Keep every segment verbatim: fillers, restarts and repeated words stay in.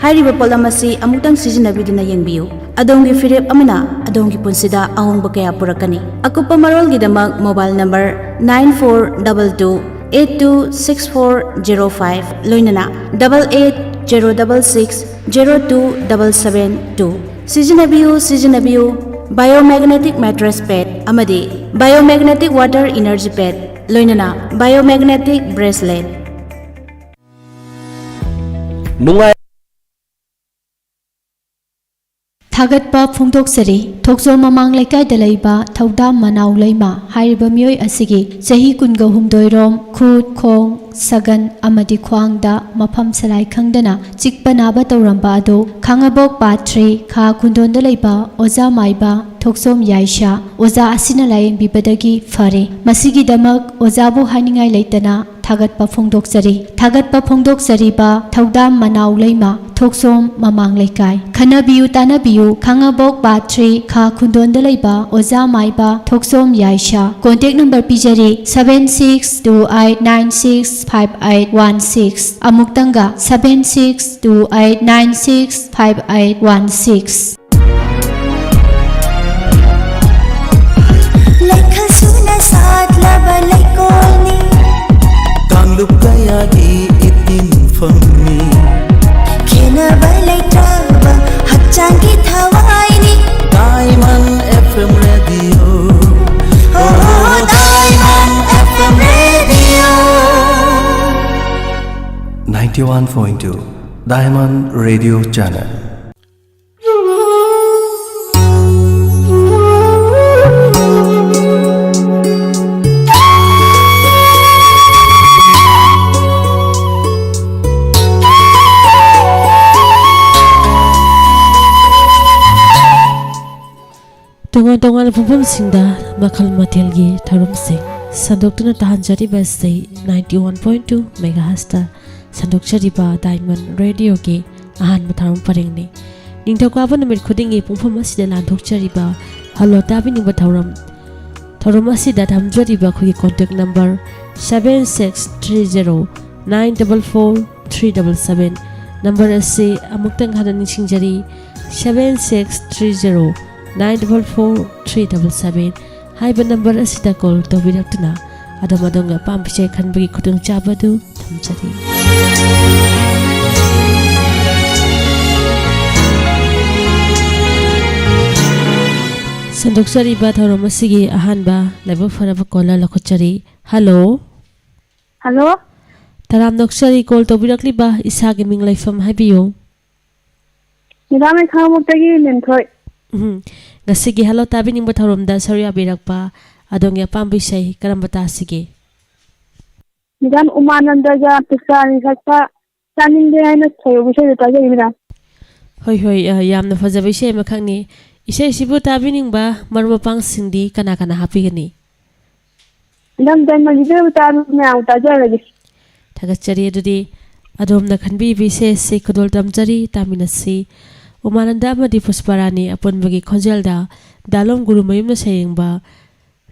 ꯍꯥꯏꯔꯤꯕ ꯄꯣꯠꯂꯝ ꯑꯁꯤ ꯑꯃꯨꯛꯇꯪ ꯁꯤꯖꯤꯟꯅꯕꯤꯗꯨꯅ ꯌꯦꯡꯕꯤꯌꯨ꯫ ꯑꯗꯣꯝꯒꯤ ꯐꯤꯔꯦꯞ ꯑꯃꯅ ꯑꯗꯣꯝꯒꯤ ꯄꯨꯟꯁꯤꯗ ꯑꯍꯣꯡꯕ ꯀꯌꯥ ꯄꯨꯔꯛꯀꯅꯤ꯫ ꯑꯀꯨꯞꯄ ꯃꯔꯣꯜꯒꯤꯗꯃꯛ mobile number nine four double two eight two six four zero five ꯂꯣꯏꯅꯅ double eight zero double six zero two double seven two꯫ ꯁꯤꯖꯤꯟꯅꯕꯤꯌꯨ, ꯁꯤꯖꯤꯟꯅꯕꯤꯌꯨ꯫ Biomagnetic mattress pad ꯑꯃꯗꯤ Biomagnetic water energy pad ꯂꯣꯏꯅꯅ Biomagnetic bracelet꯫ ꯅꯨꯡꯉꯥꯏ꯫ ꯊꯥꯒꯠꯄ ꯐꯣꯡꯗꯣꯛꯆꯔꯤ꯫ ꯊꯣꯛꯆꯣꯝ ꯃꯃꯥꯡ ꯂꯩꯀꯥꯏꯗ ꯂꯩꯕ ꯊꯧꯗꯥꯝ ꯃꯅꯥꯎ ꯂꯩꯃ ꯍꯥꯏꯔꯤꯕ ꯃꯤꯑꯣꯏ ꯑꯁꯤꯒꯤ ꯆꯍꯤ ꯀꯨꯟꯒ ꯍꯨꯝꯗꯣꯏꯔꯣꯝ, ꯈꯨꯠ, ꯈꯣꯡ, ꯁꯒꯟ ꯑꯃꯗꯤ ꯈ꯭ꯋꯥꯡꯗ ꯃꯐꯝ ꯁꯂꯥꯏ ꯈꯪꯗꯅ ꯆꯤꯛꯄ ꯅꯥꯕ ꯇꯧꯔꯝꯕ ꯑꯗꯨ ꯈꯥꯉꯕꯣꯛ ꯄꯥꯠ ꯊ꯭ꯔꯤ ꯈꯥ ꯈꯨꯟꯗꯣꯟꯗ ꯂꯩꯕ ꯑꯣꯖꯥ ꯃꯥꯏꯕ ꯊꯣꯛꯆꯣꯝ ꯌꯥꯏꯁꯥ ꯑꯣꯖꯥ ꯑꯁꯤꯅ ꯂꯥꯌꯦꯡꯕꯤꯕꯗꯒꯤ ꯐꯔꯦ꯫ ꯃꯁꯤꯒꯤꯗꯃꯛ ꯑꯣꯖꯥꯕꯨ ꯍꯥꯏꯅꯤꯡꯉꯥꯏ ꯂꯩꯇꯅ ꯊꯥꯒꯠꯄ ꯐꯣꯡꯗꯣꯛꯆꯔꯤ꯫ ꯊꯥꯒꯠꯄ ꯐꯣꯡꯗꯣꯛꯆꯔꯤꯕ ꯊꯧꯗꯥꯝ ꯃꯅꯥꯎ ꯂꯩꯃ, ꯊꯣꯛꯆꯣꯝ ꯃꯃꯥꯡ ꯂꯩꯀꯥꯏ꯫ ꯈꯟꯅꯕꯤꯌꯨ ꯇꯥꯟꯅꯕꯤꯌꯨ, ꯈꯥꯉꯕꯣꯛ ꯄꯥꯠ ꯊ꯭ꯔꯤ ꯈꯥ ꯈꯨꯟꯗꯣꯟꯗ ꯂꯩꯕ ꯑꯣꯖꯥ ꯃꯥꯏꯕ ꯊꯣꯛꯆꯣꯝ ꯌꯥꯏꯁꯥ꯫ Contact number ꯄꯤꯖꯔꯤ, seven six two eight nine six five eight one six꯫ ꯑꯃꯨꯛꯇꯪꯒ, seven six two eight nine six five eight one six꯫ ꯂꯩꯈꯥ ꯁꯨꯅ ꯁꯥꯠꯂꯕ ꯂꯩꯀꯣꯜꯅꯤ꯫ ꯀꯥꯡꯂꯨꯞ ꯀꯌꯥꯒꯤ ꯏꯇꯤꯟꯐꯝꯅꯤ꯫ ꯈꯦꯅꯕ ꯂꯩꯇ꯭ꯔꯕ ꯍꯛꯆꯥꯡꯒꯤ ꯊꯋꯥꯏꯅꯤ꯫ Diamond F M Radio. Oh, Diamond F M Radio. Ninety-one point two Diamond Radio Channel. ꯇꯣꯉꯥꯟ ꯇꯣꯉꯥꯟꯕ ꯃꯐꯝꯁꯤꯡꯗ ꯃꯈꯜ ꯃꯊꯦꯜꯒꯤ ꯊꯧꯔꯝꯁꯤꯡ ꯁꯟꯗꯣꯛꯇꯨꯅ ꯇꯥꯍꯟꯖꯔꯤꯕ ꯑꯁꯤ ninety one point two megahertzꯇ ꯁꯟꯗꯣꯛꯆꯔꯤꯕ Diamond Radioꯒꯤ ꯑꯍꯥꯟꯕ ꯊꯧꯔꯝ ꯄꯔꯦꯡꯅꯤ꯫ ꯅꯤꯡꯊꯧꯀꯥꯕ ꯅꯨꯃꯤꯠ ꯈꯨꯗꯤꯡꯒꯤ ꯄꯨꯡꯐꯝ ꯑꯁꯤꯗ ꯂꯥꯟꯊꯣꯛꯆꯔꯤꯕ ꯍꯜꯂꯣ ꯇꯥꯕꯤꯅꯤꯡꯕ ꯊꯧꯔꯝ ꯊꯧꯔꯝ ꯑꯁꯤꯗ ꯊꯝꯖꯔꯤꯕ ꯑꯩꯈꯣꯏꯒꯤ contact number seven six three zero nine double four three double seven꯫ Number ꯑꯁꯤ ꯑꯃꯨꯛꯇꯪ ꯍꯟꯅ ꯅꯤꯡꯁꯤꯡꯖꯔꯤ, seven six three zero nine double four three double seven ꯍꯥꯏꯕ ꯅꯝꯕꯔ ꯑꯁꯤꯗ ꯀꯣꯜ ꯇꯧꯕꯤꯔꯛꯇꯨꯅ ꯑꯗꯣꯝ ꯑꯗꯣꯝꯒꯤ ꯑꯄꯥꯝꯕ ꯏꯁꯩ ꯈꯟꯕꯒꯤ ꯈꯨꯗꯣꯡꯆꯥꯕ ꯑꯗꯨ ꯊꯝꯖꯔꯤ꯫ ꯁꯟꯗꯣꯛꯆꯔꯤꯕ ꯊꯧꯔꯝ ꯑꯁꯤꯒꯤ ꯑꯍꯥꯟꯕ ꯂꯥꯏꯕꯛ ꯐꯔꯕ ꯀꯣꯂꯔ ꯂꯧꯈꯠꯆꯔꯤ꯫ ꯍꯜꯂꯣ꯫ ꯍꯜꯂꯣ꯫ ꯇꯔꯥꯝꯅ ꯑꯣꯛꯆꯔꯤ, ꯀꯣꯜ ꯇꯧꯕꯤꯔꯛꯂꯤꯕ ꯏꯁꯥꯒꯤ ꯃꯤꯡ ꯂꯩꯐꯝ ꯍꯥꯏꯕꯤꯌꯨ꯫ ꯃꯦꯗꯥꯝ, ꯑꯩ ꯈꯥꯉꯕꯣꯛꯇꯒꯤ ꯃꯦꯝꯊꯣꯏ꯫ ꯎꯝ, ꯉꯁꯤꯒꯤ ꯍꯜꯂꯣ ꯇꯥꯕꯤꯅꯤꯡꯕ ꯊꯧꯔꯝꯗ ꯁꯔꯨꯛ ꯌꯥꯕꯤꯔꯛꯄ ꯑꯗꯣꯝꯒꯤ ꯑꯄꯥꯝꯕ ꯏꯁꯩ ꯀꯔꯝꯕ ꯇꯥꯁꯤꯒꯦ? ꯃꯦꯗꯥꯝ, ꯎꯃꯥꯅꯟꯗꯒ ꯄꯨꯁꯄꯥꯅꯤ ꯁꯛꯄ ꯆꯥꯅꯤꯡꯗꯦ ꯍꯥꯏꯅ ꯁꯩꯔꯧꯕ ꯏꯁꯩꯗꯣ ꯇꯥꯖꯒꯦ ꯃꯦꯗꯥꯝ꯫ ꯍꯣꯏ, ꯍꯣꯏ, ꯑ, ꯌꯥꯝꯅ ꯐꯖꯕ ꯏꯁꯩ ꯑꯃꯈꯛꯅꯤ꯫ ꯏꯁꯩꯁꯤꯕꯨ ꯇꯥꯕꯤꯅꯤꯡꯕ ꯃꯔꯨꯞ ꯃꯄꯥꯡꯁꯤꯡꯗꯤ ꯀꯅꯥ ꯀꯅꯥ ꯍꯥꯞꯄꯤꯒꯅꯤ? ꯃꯦꯗꯥꯝ, ꯗꯥꯏꯃꯟꯒꯤꯗ ꯑꯣꯏꯕ ꯇꯥꯔꯣ, ꯃꯌꯥꯝ ꯇꯥꯖꯔꯒꯦ꯫ ꯊꯥꯒꯠꯆꯔꯤ꯫ ꯑꯗꯨꯗꯤ ꯑꯗꯣꯝꯅ ꯈꯟꯕꯤꯕ ꯏꯁꯩ ꯑꯁꯤ ꯈꯨꯗꯣꯜ ꯇꯝꯖꯔꯤ, ꯇꯥꯃꯤꯟꯅꯁꯤ꯫ ꯎꯃꯥꯅꯟꯗ ꯑꯃꯗꯤ ꯄꯨꯁꯄꯥꯔꯥꯅꯤ ꯑꯄꯨꯟꯕꯒꯤ ꯈꯣꯟꯖꯦꯜꯗ ꯗꯥꯂꯣꯝ ꯒꯨꯔꯨꯃꯌꯨꯝꯅ ꯁꯩꯔꯦꯡꯕ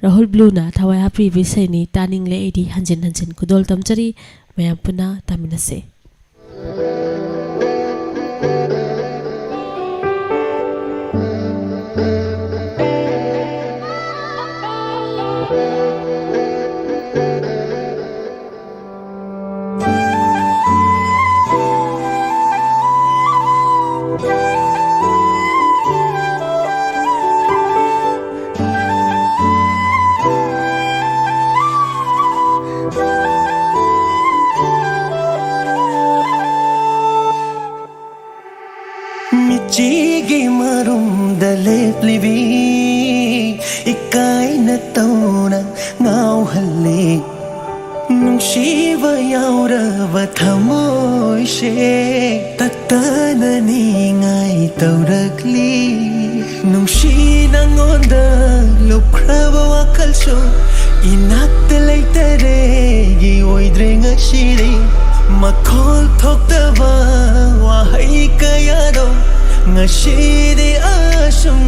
ꯔꯥꯍꯨꯜ ꯕ꯭ꯂꯨꯅ ꯊꯋꯥꯏ ꯍꯥꯞꯄꯤꯕ ꯏꯁꯩꯅꯤ ꯇꯥꯅꯤꯡꯂꯦ ꯑꯩꯗꯤ ꯍꯟꯖꯤꯟ ꯍꯟꯖꯤꯟ꯫ ꯈꯨꯗꯣꯜ ꯇꯝꯖꯔꯤ, ꯃꯌꯥꯝ ꯄꯨꯟꯅ ꯇꯥꯃꯤꯟꯅꯁꯤ꯫ ꯃꯤꯆꯤꯒꯤ ꯃꯔꯨꯝꯗ ꯂꯦꯞꯂꯤꯕꯤ ꯏꯀꯥꯏꯅ ꯇꯧꯅ ꯉꯥꯎꯍꯜꯂꯤ꯫ ꯅꯨꯡꯁꯤꯕ ꯌꯥꯎꯔꯕ ꯊꯃꯣꯏꯁꯦ ꯇꯠꯇꯅ ꯅꯤꯡꯉꯥꯏ ꯇꯧꯔꯛꯂꯤ꯫ ꯅꯨꯡꯁꯤ ꯅꯪꯉꯣꯟꯗ ꯂꯨꯞꯈ꯭ꯔꯕ ꯋꯥꯈꯜꯁꯨ ꯏꯅꯥꯛꯇ ꯂꯩꯇꯔꯦꯒꯤ ꯑꯣꯏꯗ꯭ꯔꯦ ꯉꯁꯤꯗꯤ꯫ ꯃꯈꯣꯜ ꯊꯣꯛꯇꯕ ꯋꯥꯍꯩ ꯀꯌꯥꯗꯣ ꯉꯁꯤꯗꯤ ꯑꯁꯨꯝ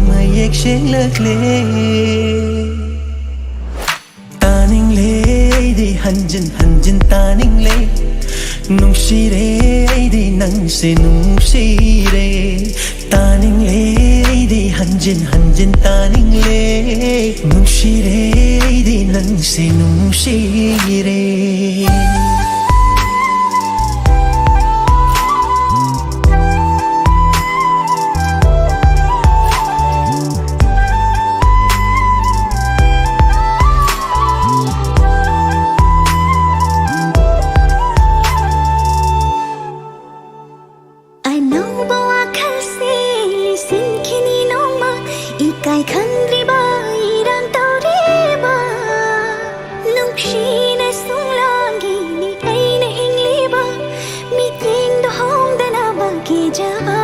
ꯃꯌꯦꯛ ꯁꯦꯡꯂꯛꯂꯦ꯫ ꯇꯥꯅꯤꯡꯂꯦ ꯑꯩꯗꯤ ꯍꯟꯖꯤꯟ ꯍꯟꯖꯤꯟ ꯇꯥꯅꯤꯡꯂꯦ꯫ ꯅꯨꯡꯁꯤꯔꯦ, ꯑꯩꯗꯤ ꯅꯪꯁꯦ ꯅꯨꯡꯁꯤꯔꯦ꯫ ꯇꯥꯅꯤꯡꯂꯦ, ꯑꯩꯗꯤ ꯍꯟꯖꯤꯟ ꯍꯟꯖꯤꯟ ꯇꯥꯅꯤꯡꯂꯦ꯫ ꯅꯨꯡꯁꯤꯔꯦ, ꯑꯩꯗꯤ ꯅꯪꯁꯦ ꯅꯨꯡꯁꯤꯔꯦ꯫ ꯑꯅꯧꯕ ꯋꯥꯈꯜꯁꯦ ꯂꯤꯁꯤꯟꯈꯤꯅꯤ ꯅꯣꯡꯃ, ꯏꯀꯥꯏ ꯈꯪꯗ꯭ꯔꯤꯕ ꯏꯔꯥꯡ ꯇꯧꯔꯤꯕ꯫ ꯅꯨꯡꯁꯤꯅ ꯁꯨꯡꯂꯥꯡꯒꯤꯅꯤ ꯑꯩꯅ ꯍꯤꯡꯂꯤꯕ, ꯃꯤꯠꯌꯦꯡꯗꯣ ꯍꯣꯡꯗꯅꯕ ꯀꯤꯖꯕ꯫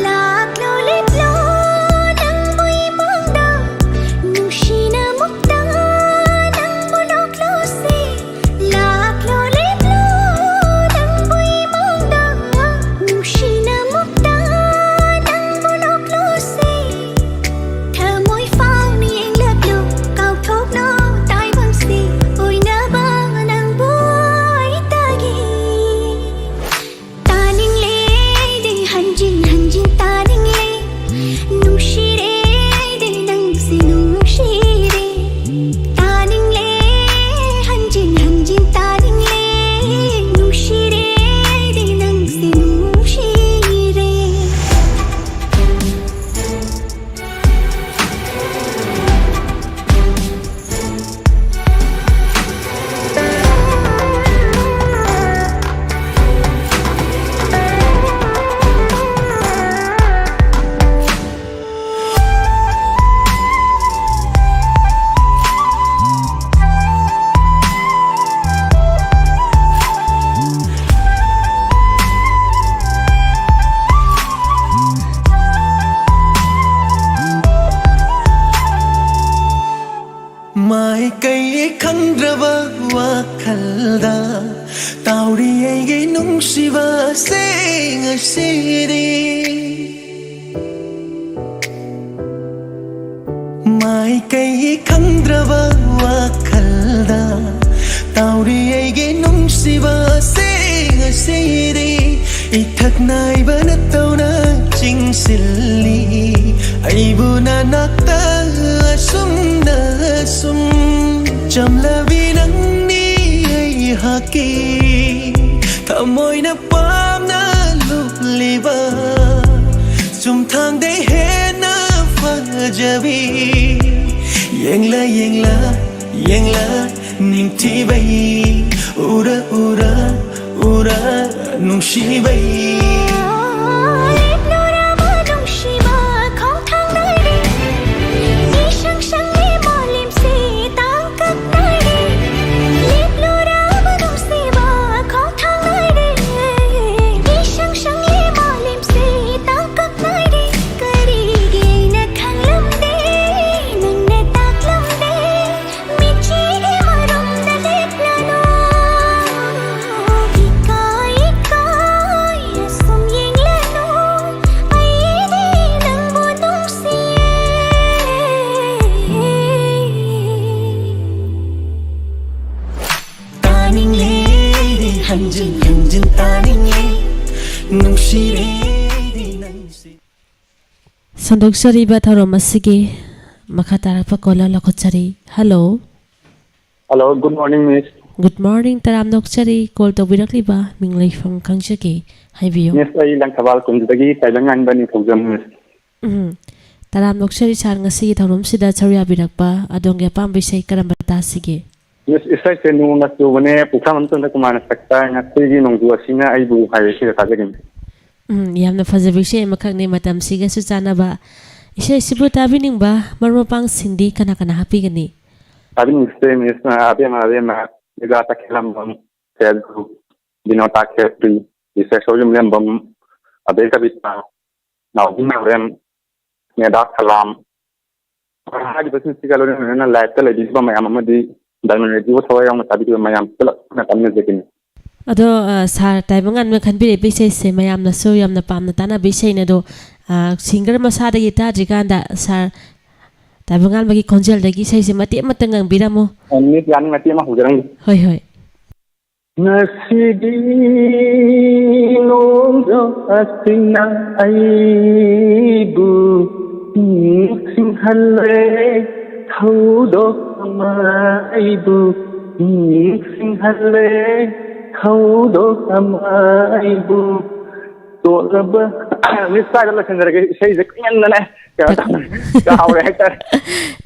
ꯂꯥꯛꯂꯣ ꯂꯦꯞꯂꯣ ꯅꯪꯕꯨ ꯏꯃꯨꯡꯗ, ꯅꯨꯡꯁꯤꯅ ꯃꯨꯛꯇ ꯅꯪꯕꯨ ꯅꯣꯛꯂꯣꯁꯦ꯫ ꯂꯥꯛꯂꯣ ꯂꯦꯞꯂꯣ ꯅꯪꯕꯨ ꯏꯃꯨꯡꯗ, ꯅꯨꯡꯁꯤꯅ ꯃꯨꯛꯇ ꯅꯪꯕꯨ ꯅꯣꯛꯂꯣꯁꯦ꯫ ꯊꯃꯣꯏ ꯐꯥꯎꯅ ꯌꯦꯡꯂꯛꯂꯨ, ꯀꯥꯎꯊꯣꯛꯂꯣ ꯇꯥꯏꯕꯪꯁꯦ, ꯑꯣꯏꯅꯕ ꯅꯪꯕꯨ ꯑꯩ ꯇꯥꯒꯦ꯫ ꯇꯥꯅꯤꯡꯂꯦ ꯑꯩꯗꯤ ꯍꯟꯖꯤꯟ ꯍꯟꯖꯤꯟ ꯇꯥꯅꯤꯡꯂꯦ꯫ ꯅꯨꯡꯁꯤꯔꯦ ꯑꯩꯗꯤ ꯅꯪꯁꯦ ꯅꯨꯡꯁꯤꯔꯦ꯫ ꯇꯥꯅꯤꯡꯂꯦ ꯍꯟꯖꯤꯟ ꯍꯟꯖꯤꯟ ꯇꯥꯅꯤꯡꯂꯦ꯫ ꯅꯨꯡꯁꯤꯔꯦ ꯑꯩꯗꯤ ꯅꯪꯁꯦ ꯅꯨꯡꯁꯤꯔꯦ꯫ ꯃꯥꯏꯀꯩ ꯈꯪꯗ꯭ꯔꯕ ꯋꯥꯈꯜꯗ ꯇꯥꯎꯔꯤ ꯑꯩꯒꯤ ꯅꯨꯡꯁꯤꯕꯁꯦ ꯉꯁꯤꯗꯤ꯫ ꯃꯥꯏꯀꯩ ꯈꯪꯗ꯭ꯔꯕ ꯋꯥꯈꯜꯗ ꯇꯥꯎꯔꯤ ꯑꯩꯒꯤ ꯅꯨꯡꯁꯤꯕꯁꯦ ꯑꯁꯤꯗꯤ ꯏꯊꯛ ꯅꯥꯏꯕ ꯅꯠꯇꯧꯅ ꯆꯤꯡꯁꯤꯜꯂꯤ꯫ ꯑꯩꯕꯨ ꯅꯅꯥꯛꯇ ꯑꯁꯨꯝꯅ ꯁꯨꯝ ꯆꯝꯂꯕꯤ ꯅꯪꯅꯤ ꯑꯩꯍꯥꯛꯀꯤ ꯊꯃꯣꯏꯅ ꯄꯥꯝꯅ ꯂꯨꯞꯂꯤꯕ ꯆꯨꯝꯊꯥꯡꯗꯩ ꯍꯦꯟꯅ ꯐꯖꯕꯤ꯫ ꯌꯦꯡꯂ ꯌꯦꯡꯂ ꯌꯦꯡꯂ ꯅꯤꯡꯊꯤꯕꯩ ꯎꯔ ꯎꯔ ꯎꯔ ꯅꯨꯡꯁꯤꯕꯩ꯫ ꯂꯦꯞꯂꯨꯔꯕ ꯅꯨꯡꯁꯤꯕ ꯈꯣꯡꯊꯥꯡ ꯅꯥꯏꯔꯦ꯫ ꯏꯁꯪ ꯁꯪꯂꯤ ꯃꯥꯂꯦꯝꯁꯦ ꯇꯥꯡꯀꯛ ꯅꯥꯏꯔꯦ꯫ ꯂꯦꯞꯂꯨꯔꯕ ꯅꯨꯡꯁꯤꯕ ꯈꯣꯡꯊꯥꯡ ꯅꯥꯏꯔꯦ꯫ ꯏꯁꯪ ꯁꯪꯂꯤ ꯃꯥꯂꯦꯝꯁꯦ ꯇꯥꯡꯀꯛ ꯅꯥꯏꯔꯦ꯫ ꯀꯔꯤꯒꯤ ꯑꯩꯅ ꯈꯪꯂꯝꯗꯦ, ꯅꯪꯅ ꯇꯥꯛꯂꯝꯗꯦ꯫ ꯃꯤꯠꯆꯤꯒꯤ ꯃꯔꯨꯝꯗ ꯂꯦꯞꯂꯅꯨ, ꯏꯀꯥꯏ ꯏꯀꯥꯏ ꯑꯁꯨꯝ ꯌꯦꯡꯂꯅꯨ, ꯑꯩꯗꯤ ꯅꯪꯕꯨ ꯅꯨꯡꯁꯤꯌꯦ꯫ ꯇꯥꯅꯤꯡꯂꯦ, ꯍꯟꯖꯤꯟ ꯍꯟꯖꯤꯟ ꯇꯥꯅꯤꯡꯂꯦ, ꯅꯨꯡꯁꯤꯔꯦ ꯅꯪꯁꯦ꯫ ꯁꯟꯗꯣꯛꯆꯔꯤꯕ ꯊꯧꯔꯝ ꯑꯁꯤꯒꯤ ꯃꯈꯥ ꯇꯥꯔꯛꯄ caller ꯂꯧꯈꯠꯆꯔꯤ꯫ Hello꯫ Hello, good morning, miss. Good morning, ꯇꯔꯥꯝꯅ ꯑꯣꯛꯆꯔꯤ꯫ Call ꯇꯧꯕꯤꯔꯛꯂꯤꯕ ꯃꯤꯡ ꯂꯩꯐꯝ ꯈꯪꯖꯒꯦ, ꯍꯥꯏꯕꯤꯌꯨ꯫ Miss, ꯑꯩ ꯂꯪꯊꯕꯥꯜ ꯀꯨꯝꯖꯗꯒꯤ ꯇꯥꯏꯕꯪꯉꯥꯟꯕ ꯅꯤꯡꯊꯧꯖꯝ, miss꯫ ꯎꯝ, ꯇꯔꯥꯝꯅ ꯑꯣꯛꯆꯔꯤ sir, ꯉꯁꯤꯒꯤ ꯊꯧꯔꯝꯁꯤꯗ ꯁꯔꯨꯛ ꯌꯥꯕꯤꯔꯛꯄ꯫ ꯑꯗꯣꯝꯒꯤ ꯑꯄꯥꯝꯕ ꯏꯁꯩ ꯀꯔꯝꯕ ꯇꯥꯁꯤꯒꯦ? Miss, ꯏꯁꯩꯁꯦ ꯅꯣꯡꯅ ꯆꯨꯕꯅꯦ, ꯄꯨꯈ꯭ꯔꯝꯕꯝ ꯆꯟꯗ꯭ꯔꯀꯨꯃꯥꯔꯅ ꯁꯛꯄ ꯉꯁꯤꯒꯤ ꯅꯣꯡꯖꯨ ꯑꯁꯤꯅ ꯑꯩꯕꯨ ꯍꯥꯏꯕ ꯏꯁꯩꯗꯣ ꯇꯥꯖꯒꯦ, miss꯫ ꯎꯝ, ꯌꯥꯝꯅ ꯐꯖꯕ ꯏꯁꯩ ꯑꯃꯈꯛꯅꯤ, ꯃꯇꯝꯁꯤꯒꯁꯨ ꯆꯥꯟꯅꯕ꯫ ꯏꯁꯩꯁꯤꯕꯨ ꯇꯥꯕꯤꯅꯤꯡꯕ ꯃꯔꯨꯞ ꯃꯄꯥꯡꯁꯤꯡꯗꯤ ꯀꯅꯥ ꯀꯅꯥ ꯍꯥꯞꯄꯤꯒꯅꯤ? ꯇꯥꯕꯤꯅꯤꯡꯕꯁꯦ, miss, ꯑ, ꯑꯕꯦꯝꯃ, ꯑꯕꯦꯝꯃ, ꯂꯤꯖꯥ ꯇꯈꯦꯜꯂꯝꯕꯝ, ꯐꯦꯁꯕꯨꯛ, ꯕꯤꯅꯣꯇꯥ ꯈꯦꯇ꯭ꯔꯤ, ꯔꯤꯁꯦꯁꯣꯔ ꯌꯨꯝꯂꯦꯝꯕꯝ, ꯑꯕꯦ ꯀꯕꯤꯇꯥ, ꯅꯥꯎꯕꯤ ꯅꯥꯎꯔꯦꯝ, ꯃꯦꯗꯥ ꯁꯂꯥꯝ, ꯍꯥꯏꯔꯤꯕꯁꯤꯡꯁꯤꯒ ꯂꯣꯏꯅꯅ live-ꯇ ꯂꯩꯕꯤꯔꯤꯕ ꯃꯌꯥꯝ ꯑꯃꯗꯤ Diamond Radio ꯊꯋꯥꯏ ꯌꯥꯎꯅ ꯇꯥꯕꯤꯔꯤꯕ ꯃꯌꯥꯝ ꯄꯨꯂꯞ ꯄꯨꯟꯅ ꯇꯥꯃꯤꯟꯅꯖꯒꯅꯤ꯫ ꯑꯗꯣ, ꯑ, sir ꯇꯥꯏꯕꯪꯉꯥꯟꯕꯅ ꯈꯟꯕꯤꯔꯛꯏꯕ ꯏꯁꯩꯁꯦ ꯃꯌꯥꯝꯅꯁꯨ ꯌꯥꯝꯅ ꯄꯥꯝꯅ ꯇꯥꯅꯕ ꯏꯁꯩꯅꯦ꯫ ꯑꯗꯣ, ꯑ, singer ꯃꯁꯥꯗꯒꯤ ꯇꯥꯗ꯭ꯔꯤꯀꯥꯟꯗ sir ꯇꯥꯏꯕꯪꯉꯥꯟꯕꯒꯤ ꯈꯣꯟꯖꯦꯜꯗꯒꯤ ꯏꯁꯩꯁꯦ ꯃꯇꯦꯛ ꯑꯃꯇꯪ ꯉꯪꯕꯤꯔꯝꯃꯨ꯫ ꯑ, miss, ꯌꯥꯅꯤ, ꯃꯇꯦꯛ ꯑꯃ ꯍꯧꯖꯔꯝꯒꯦ꯫ ꯍꯣꯏ, ꯍꯣꯏ꯫ ꯉꯁꯤꯗꯤ ꯅꯣꯡꯖꯨ ꯑꯁꯤꯅ ꯑꯩꯕꯨ ꯅꯤꯡꯁꯤꯡꯍꯜꯂꯦ, ꯊꯧꯗꯣꯛ ꯑꯃ ꯑꯩꯕꯨ ꯅꯤꯡꯁꯤꯡꯍꯜꯂꯦ, ꯊꯧꯗꯣꯛ ꯑꯃ ꯑꯩꯕꯨ ꯇꯣꯛꯂꯕ꯫ ꯃꯤꯁ, ꯀꯥꯏꯗ ꯂꯣꯏꯁꯤꯟꯖꯔꯒꯦ? ꯏꯁꯩꯁꯦ ꯀꯨꯏꯃꯟꯗꯅ ꯀꯩꯅꯣ ꯇꯧ-, ꯀꯥꯎꯔꯦ ꯍꯥꯏꯇꯥꯔꯦ꯫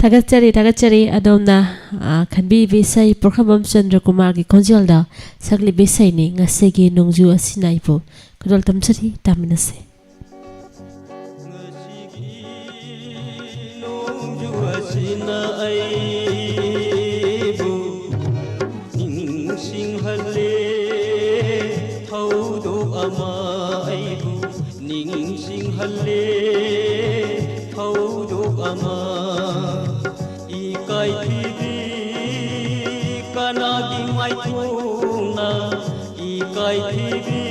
ꯊꯥꯒꯠꯆꯔꯤ, ꯊꯥꯒꯠꯆꯔꯤ꯫ ꯑꯗꯣꯝꯅ, ꯑ, ꯈꯟꯕꯤꯕ ꯏꯁꯩ ꯄꯨꯈ꯭ꯔꯝꯕꯝ ꯆꯟꯗ꯭ꯔꯀꯨꯃꯥꯔꯒꯤ ꯈꯣꯟꯖꯦꯜꯗ ꯁꯛꯂꯤꯕ ꯏꯁꯩꯅꯤ ꯉꯁꯤꯒꯤ ꯅꯣꯡꯖꯨ ꯑꯁꯤꯅ ꯑꯩꯕꯨ꯫ ꯈꯨꯗꯣꯜ ꯇꯝꯖꯔꯤ, ꯇꯥꯃꯤꯟꯅꯁꯤ꯫ ꯅꯣꯡꯖꯨ ꯑꯁꯤꯅ ꯑꯩꯕꯨ ꯅꯤꯡꯁꯤꯡꯍꯜꯂꯦ, ꯊꯧꯗꯣꯛ ꯑꯃ ꯑꯩꯕꯨ ꯅꯤꯡꯁꯤꯡꯍꯜꯂꯦ, ꯊꯧꯗꯣꯛ ꯑꯃ꯫ ꯏꯀꯥꯏꯊꯤꯕꯤ ꯀꯅꯥꯒꯤ ꯃꯥꯏꯊꯣꯡꯅ, ꯏꯀꯥꯏꯊꯤꯕꯤ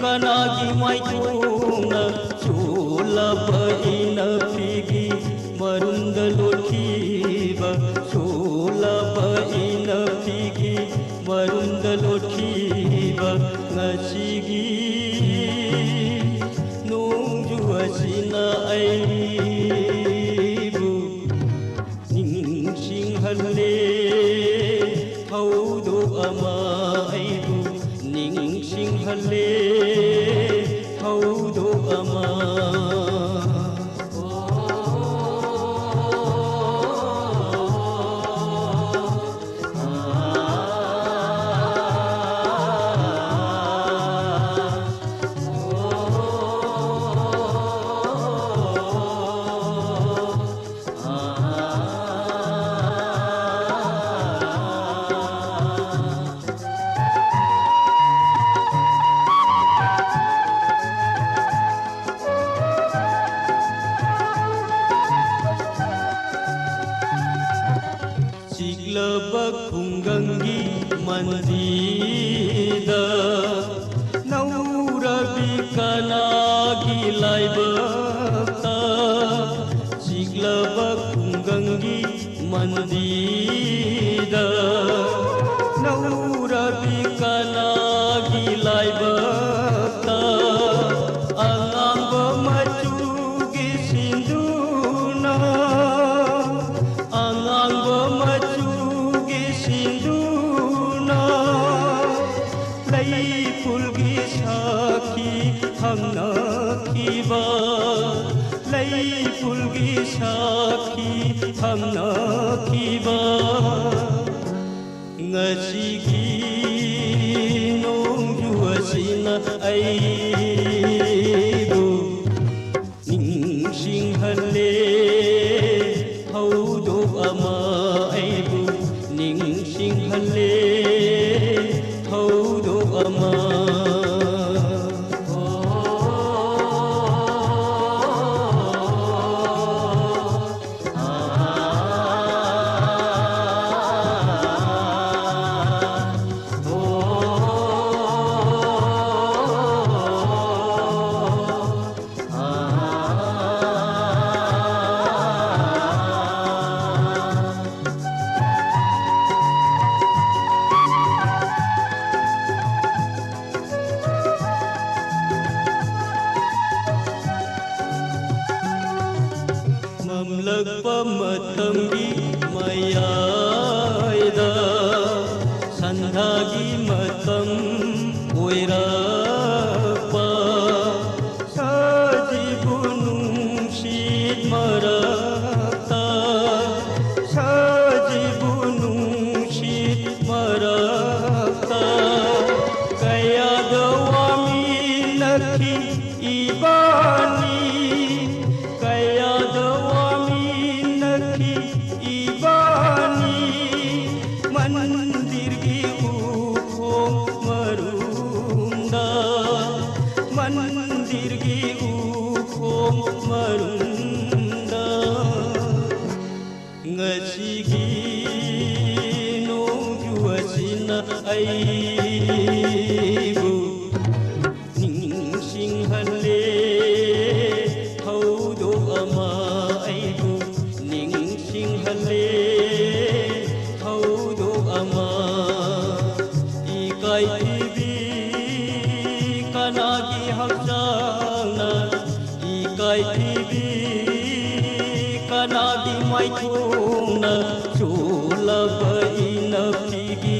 ꯀꯅꯥꯒꯤ ꯃꯥꯏꯊꯣꯡꯅ ꯆꯣꯜꯂꯕ ꯏꯅꯐꯤꯒꯤ ꯃꯔꯨꯝꯗ ꯂꯣꯠꯈꯤꯕ, ꯆꯣꯜꯂꯕ ꯏꯅꯐꯤꯒꯤ ꯃꯔꯨꯝꯗ ꯂꯣꯠꯈꯤꯕ ꯉꯁꯤꯒꯤ ꯅꯣꯡꯖꯨ ꯑꯁꯤꯅ ꯑꯩꯕꯨ ꯅꯤꯡꯁꯤꯡꯍꯜꯂꯦ, ꯊꯧꯗꯣꯛ ꯑꯃ ꯑꯩꯕꯨ ꯅꯤꯡꯁꯤꯡꯍꯜꯂꯦ, ꯊꯧꯗꯣꯛ ꯑꯃ꯫ ꯆꯤꯛꯂꯕ ꯈꯨꯡꯒꯪꯒꯤ ꯃꯟꯗꯤꯔꯗ ꯅꯧꯔꯕꯤ ꯀꯅꯥꯒꯤ ꯂꯥꯏꯕꯛꯇ? ꯆꯤꯛꯂꯕ ꯈꯨꯡꯒꯪꯒꯤ ꯃꯟꯗꯤꯔꯗ ꯅꯧ ꯊꯝꯅꯈꯤꯕ, ꯂꯩꯐꯨꯜꯒꯤ ꯁꯥꯈꯤ ꯊꯝꯅꯈꯤꯕ, ꯉꯁꯤꯒꯤ ꯅꯣꯡꯖꯨ ꯑꯁꯤꯅ ꯑꯩꯕꯨ ꯅꯤꯡꯁꯤꯡꯍꯜꯂꯦ꯫ ꯊꯧꯗꯣꯛ ꯑꯃ ꯑꯩꯕꯨ ꯅꯤꯡꯁꯤꯡꯍꯜꯂꯦ꯫ ꯊꯧꯗꯣꯛ ꯑꯃ꯫ ꯃꯝꯂꯛꯄ ꯃꯇꯝꯒꯤ ꯃꯌꯥꯏꯗ ꯁꯟꯙꯥꯒꯤ ꯃꯇꯝ ꯑꯣꯏꯔꯛꯄ, ꯁꯖꯤꯕꯨ ꯅꯨꯡꯁꯤꯠ ꯃꯔꯛꯇ, ꯁꯖꯤꯕꯨ ꯅꯨꯡꯁꯤꯠ ꯃꯔꯛꯇ ꯀꯌꯥꯗ ꯋꯥꯃꯤꯟꯅꯈꯤ ꯏꯕꯥꯅꯤ, ꯀꯌꯥꯗ ꯋꯥꯃꯤꯟꯅꯈꯤ ꯏꯕꯥꯅꯤ꯫ ꯃꯟꯗꯤꯔꯒꯤ ꯎꯈꯣꯡ ꯃꯔꯨꯝꯗ, ꯃꯟꯗꯤꯔꯒꯤ ꯎꯈꯣꯡ ꯃꯔꯨꯝꯗ꯫ ꯉꯁꯤꯒꯤ ꯅꯣꯡꯖꯨ ꯑꯁꯤꯅ ꯑꯩꯕꯨ ꯅꯤꯡꯁꯤꯡꯍꯜꯂꯦ꯫ ꯊꯧꯗꯣꯛ ꯑꯃ ꯑꯩꯕꯨ ꯅꯤꯡꯁꯤꯡꯍꯜꯂꯦ꯫ ꯊꯧꯗꯣꯛ ꯑꯃ꯫ ꯏꯀꯥꯏꯊꯤꯕꯤ ꯀꯅꯥꯒꯤ ꯍꯛꯆꯥꯡꯅ, ꯏꯀꯥꯏꯊꯤꯕꯤ ꯀꯅꯥꯒꯤ ꯃꯥꯏꯊꯣꯡꯅ ꯆꯣꯜꯂꯕ ꯏꯅꯞꯇꯤꯒꯤ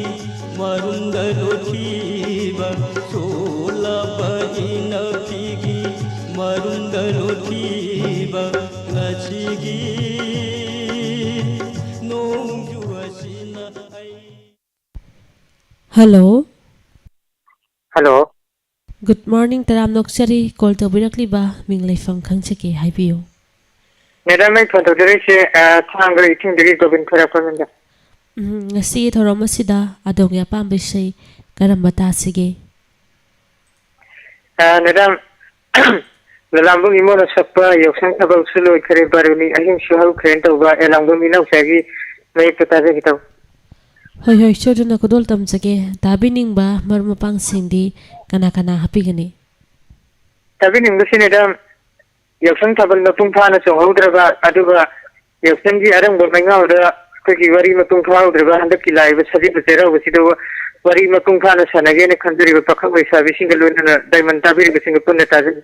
ꯃꯔꯨꯝꯗ ꯂꯣꯠꯈꯤꯕ, ꯆꯣꯜꯂꯕ ꯏꯅꯞꯇꯤ Hello. Hello. Good morning, ꯇꯔꯥꯝꯅ ꯑꯣꯛꯆꯔꯤ꯫ Call ꯇꯧꯕꯤꯔꯛꯂꯤꯕ ꯃꯤꯡ ꯂꯩꯐꯝ ꯈꯪꯖꯒꯦ, ꯍꯥꯏꯕꯤꯌꯨ꯫ Madam, ꯑꯩ phone ꯇꯧꯖꯔꯛꯏꯁꯦ, ꯑ, ꯊꯥꯡꯒ ꯏꯊꯤꯡꯗꯒꯤ ꯒꯣꯕꯤꯟ ꯈꯣꯏꯔꯥꯛꯄꯝꯅꯤ꯫ ꯎꯝ, ꯉꯁꯤꯒꯤ ꯊꯧꯔꯝ ꯑꯁꯤꯗ ꯑꯗꯣꯝꯒꯤ ꯑꯄꯥꯝꯕ ꯏꯁꯩ ꯀꯔꯝꯕ ꯇꯥꯁꯤꯒꯦ? ꯑ, Madam, ꯂꯂꯥꯝꯕꯝ ꯏꯃꯣꯅ ꯁꯛꯄ ꯌꯥꯎꯁꯪ ꯊꯥꯕꯜꯁꯨ ꯂꯣꯏꯈꯔꯦ, ꯕꯥꯔꯨꯅꯤ ꯑꯍꯤꯡꯁꯨ ꯍꯧꯈ꯭ꯔꯦꯅ ꯇꯧꯕ ꯑꯦꯂꯥꯡꯕꯝ ꯏꯅꯥꯎꯆꯥꯒꯤ ꯃꯌꯦꯛꯇ ꯇꯥꯖꯒꯦ ꯇꯧꯕ꯫ ꯍꯣꯏ, ꯍꯣꯏ, ꯁꯣꯏꯗꯅ ꯈꯨꯗꯣꯜ ꯇꯝꯖꯒꯦ꯫ ꯇꯥꯕꯤꯅꯤꯡꯕ ꯃꯔꯨꯞ ꯃꯄꯥꯡꯁꯤꯡꯗꯤ ꯀꯅꯥ ꯀꯅꯥ ꯍꯥꯞꯄꯤꯒꯅꯤ? ꯇꯥꯕꯤꯅꯤꯡꯕꯁꯤ, Madam, ꯌꯥꯎꯁꯪ ꯊꯥꯕꯜ ꯃꯄꯨꯡ ꯐꯥꯅ ꯆꯣꯡꯍꯧꯗ꯭ꯔꯕ, ꯑꯗꯨꯒ ꯌꯥꯎꯁꯪꯒꯤ ꯑꯔꯪꯕ ꯃꯩꯉꯥꯜꯗ ꯑꯩꯈꯣꯏꯒꯤ ꯋꯥꯔꯤ ꯃꯄꯨꯡ ꯐꯥꯍꯧꯗ꯭ꯔꯕ ꯍꯟꯗꯛꯀꯤ ꯂꯥꯛꯏꯕ ꯁꯖꯤꯕꯨ ꯆꯩꯔꯥꯎꯕꯁꯤꯗ ꯋꯥꯔꯤ ꯃꯄꯨꯡ ꯐꯥꯅ ꯁꯥꯟꯅꯒꯦꯅ ꯈꯟꯖꯔꯤꯕ ꯄꯥꯈꯪ ꯂꯩꯁꯥꯕꯤꯁꯤꯡꯒ ꯂꯣꯏꯅꯅ diamond ꯇꯥꯕꯤꯔꯤꯕꯁꯤꯡꯒ ꯄꯨꯟꯅ ꯇꯥꯖꯒꯦ꯫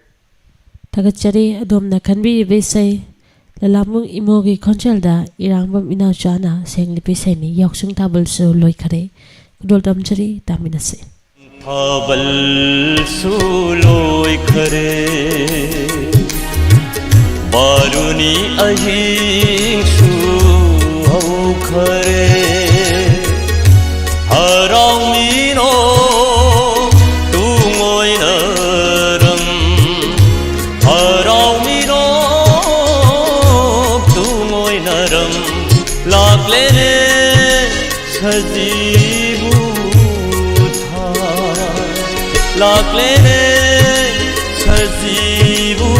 ꯊꯥꯒꯠꯆꯔꯤ ꯑꯗꯣꯝꯅ ꯈꯟꯕꯤꯔꯤꯕ ꯏꯁꯩ꯫ ꯂꯂꯥꯝꯕꯝ ꯏꯃꯣꯒꯤ ꯈꯣꯟꯖꯦꯜꯗ ꯏꯔꯥꯡꯕꯝ ꯏꯅꯥꯎꯆꯥꯅ ꯁꯦꯡꯂꯤꯕ ꯏꯁꯩꯅꯤ, ꯌꯥꯎꯁꯪ ꯊꯥꯕꯜꯁꯨ ꯂꯣꯏꯈꯔꯦ꯫ ꯈꯨꯗꯣꯜ ꯇꯝꯖꯔꯤ, ꯇꯥꯃꯤꯟꯅꯁꯤ꯫ ꯊꯥꯕꯜꯁꯨ ꯂꯣꯏꯈꯔꯦ, ꯕꯥꯔꯨꯅꯤ ꯑꯍꯤꯡꯁꯨ ꯍꯧꯈꯔꯦ꯫ ꯍꯔꯥꯎꯃꯤꯅꯣ ꯇꯨꯡꯑꯣꯏꯅꯔꯝ, ꯍꯔꯥꯎꯃꯤꯅꯣ ꯇꯨꯡꯑꯣꯏꯅꯔꯝ, ꯂꯥꯛꯂꯦꯅꯦ ꯁꯖꯤꯕꯨ ꯊꯥ, ꯂꯥꯛꯂꯦꯅꯦ ꯁꯖꯤꯕꯨ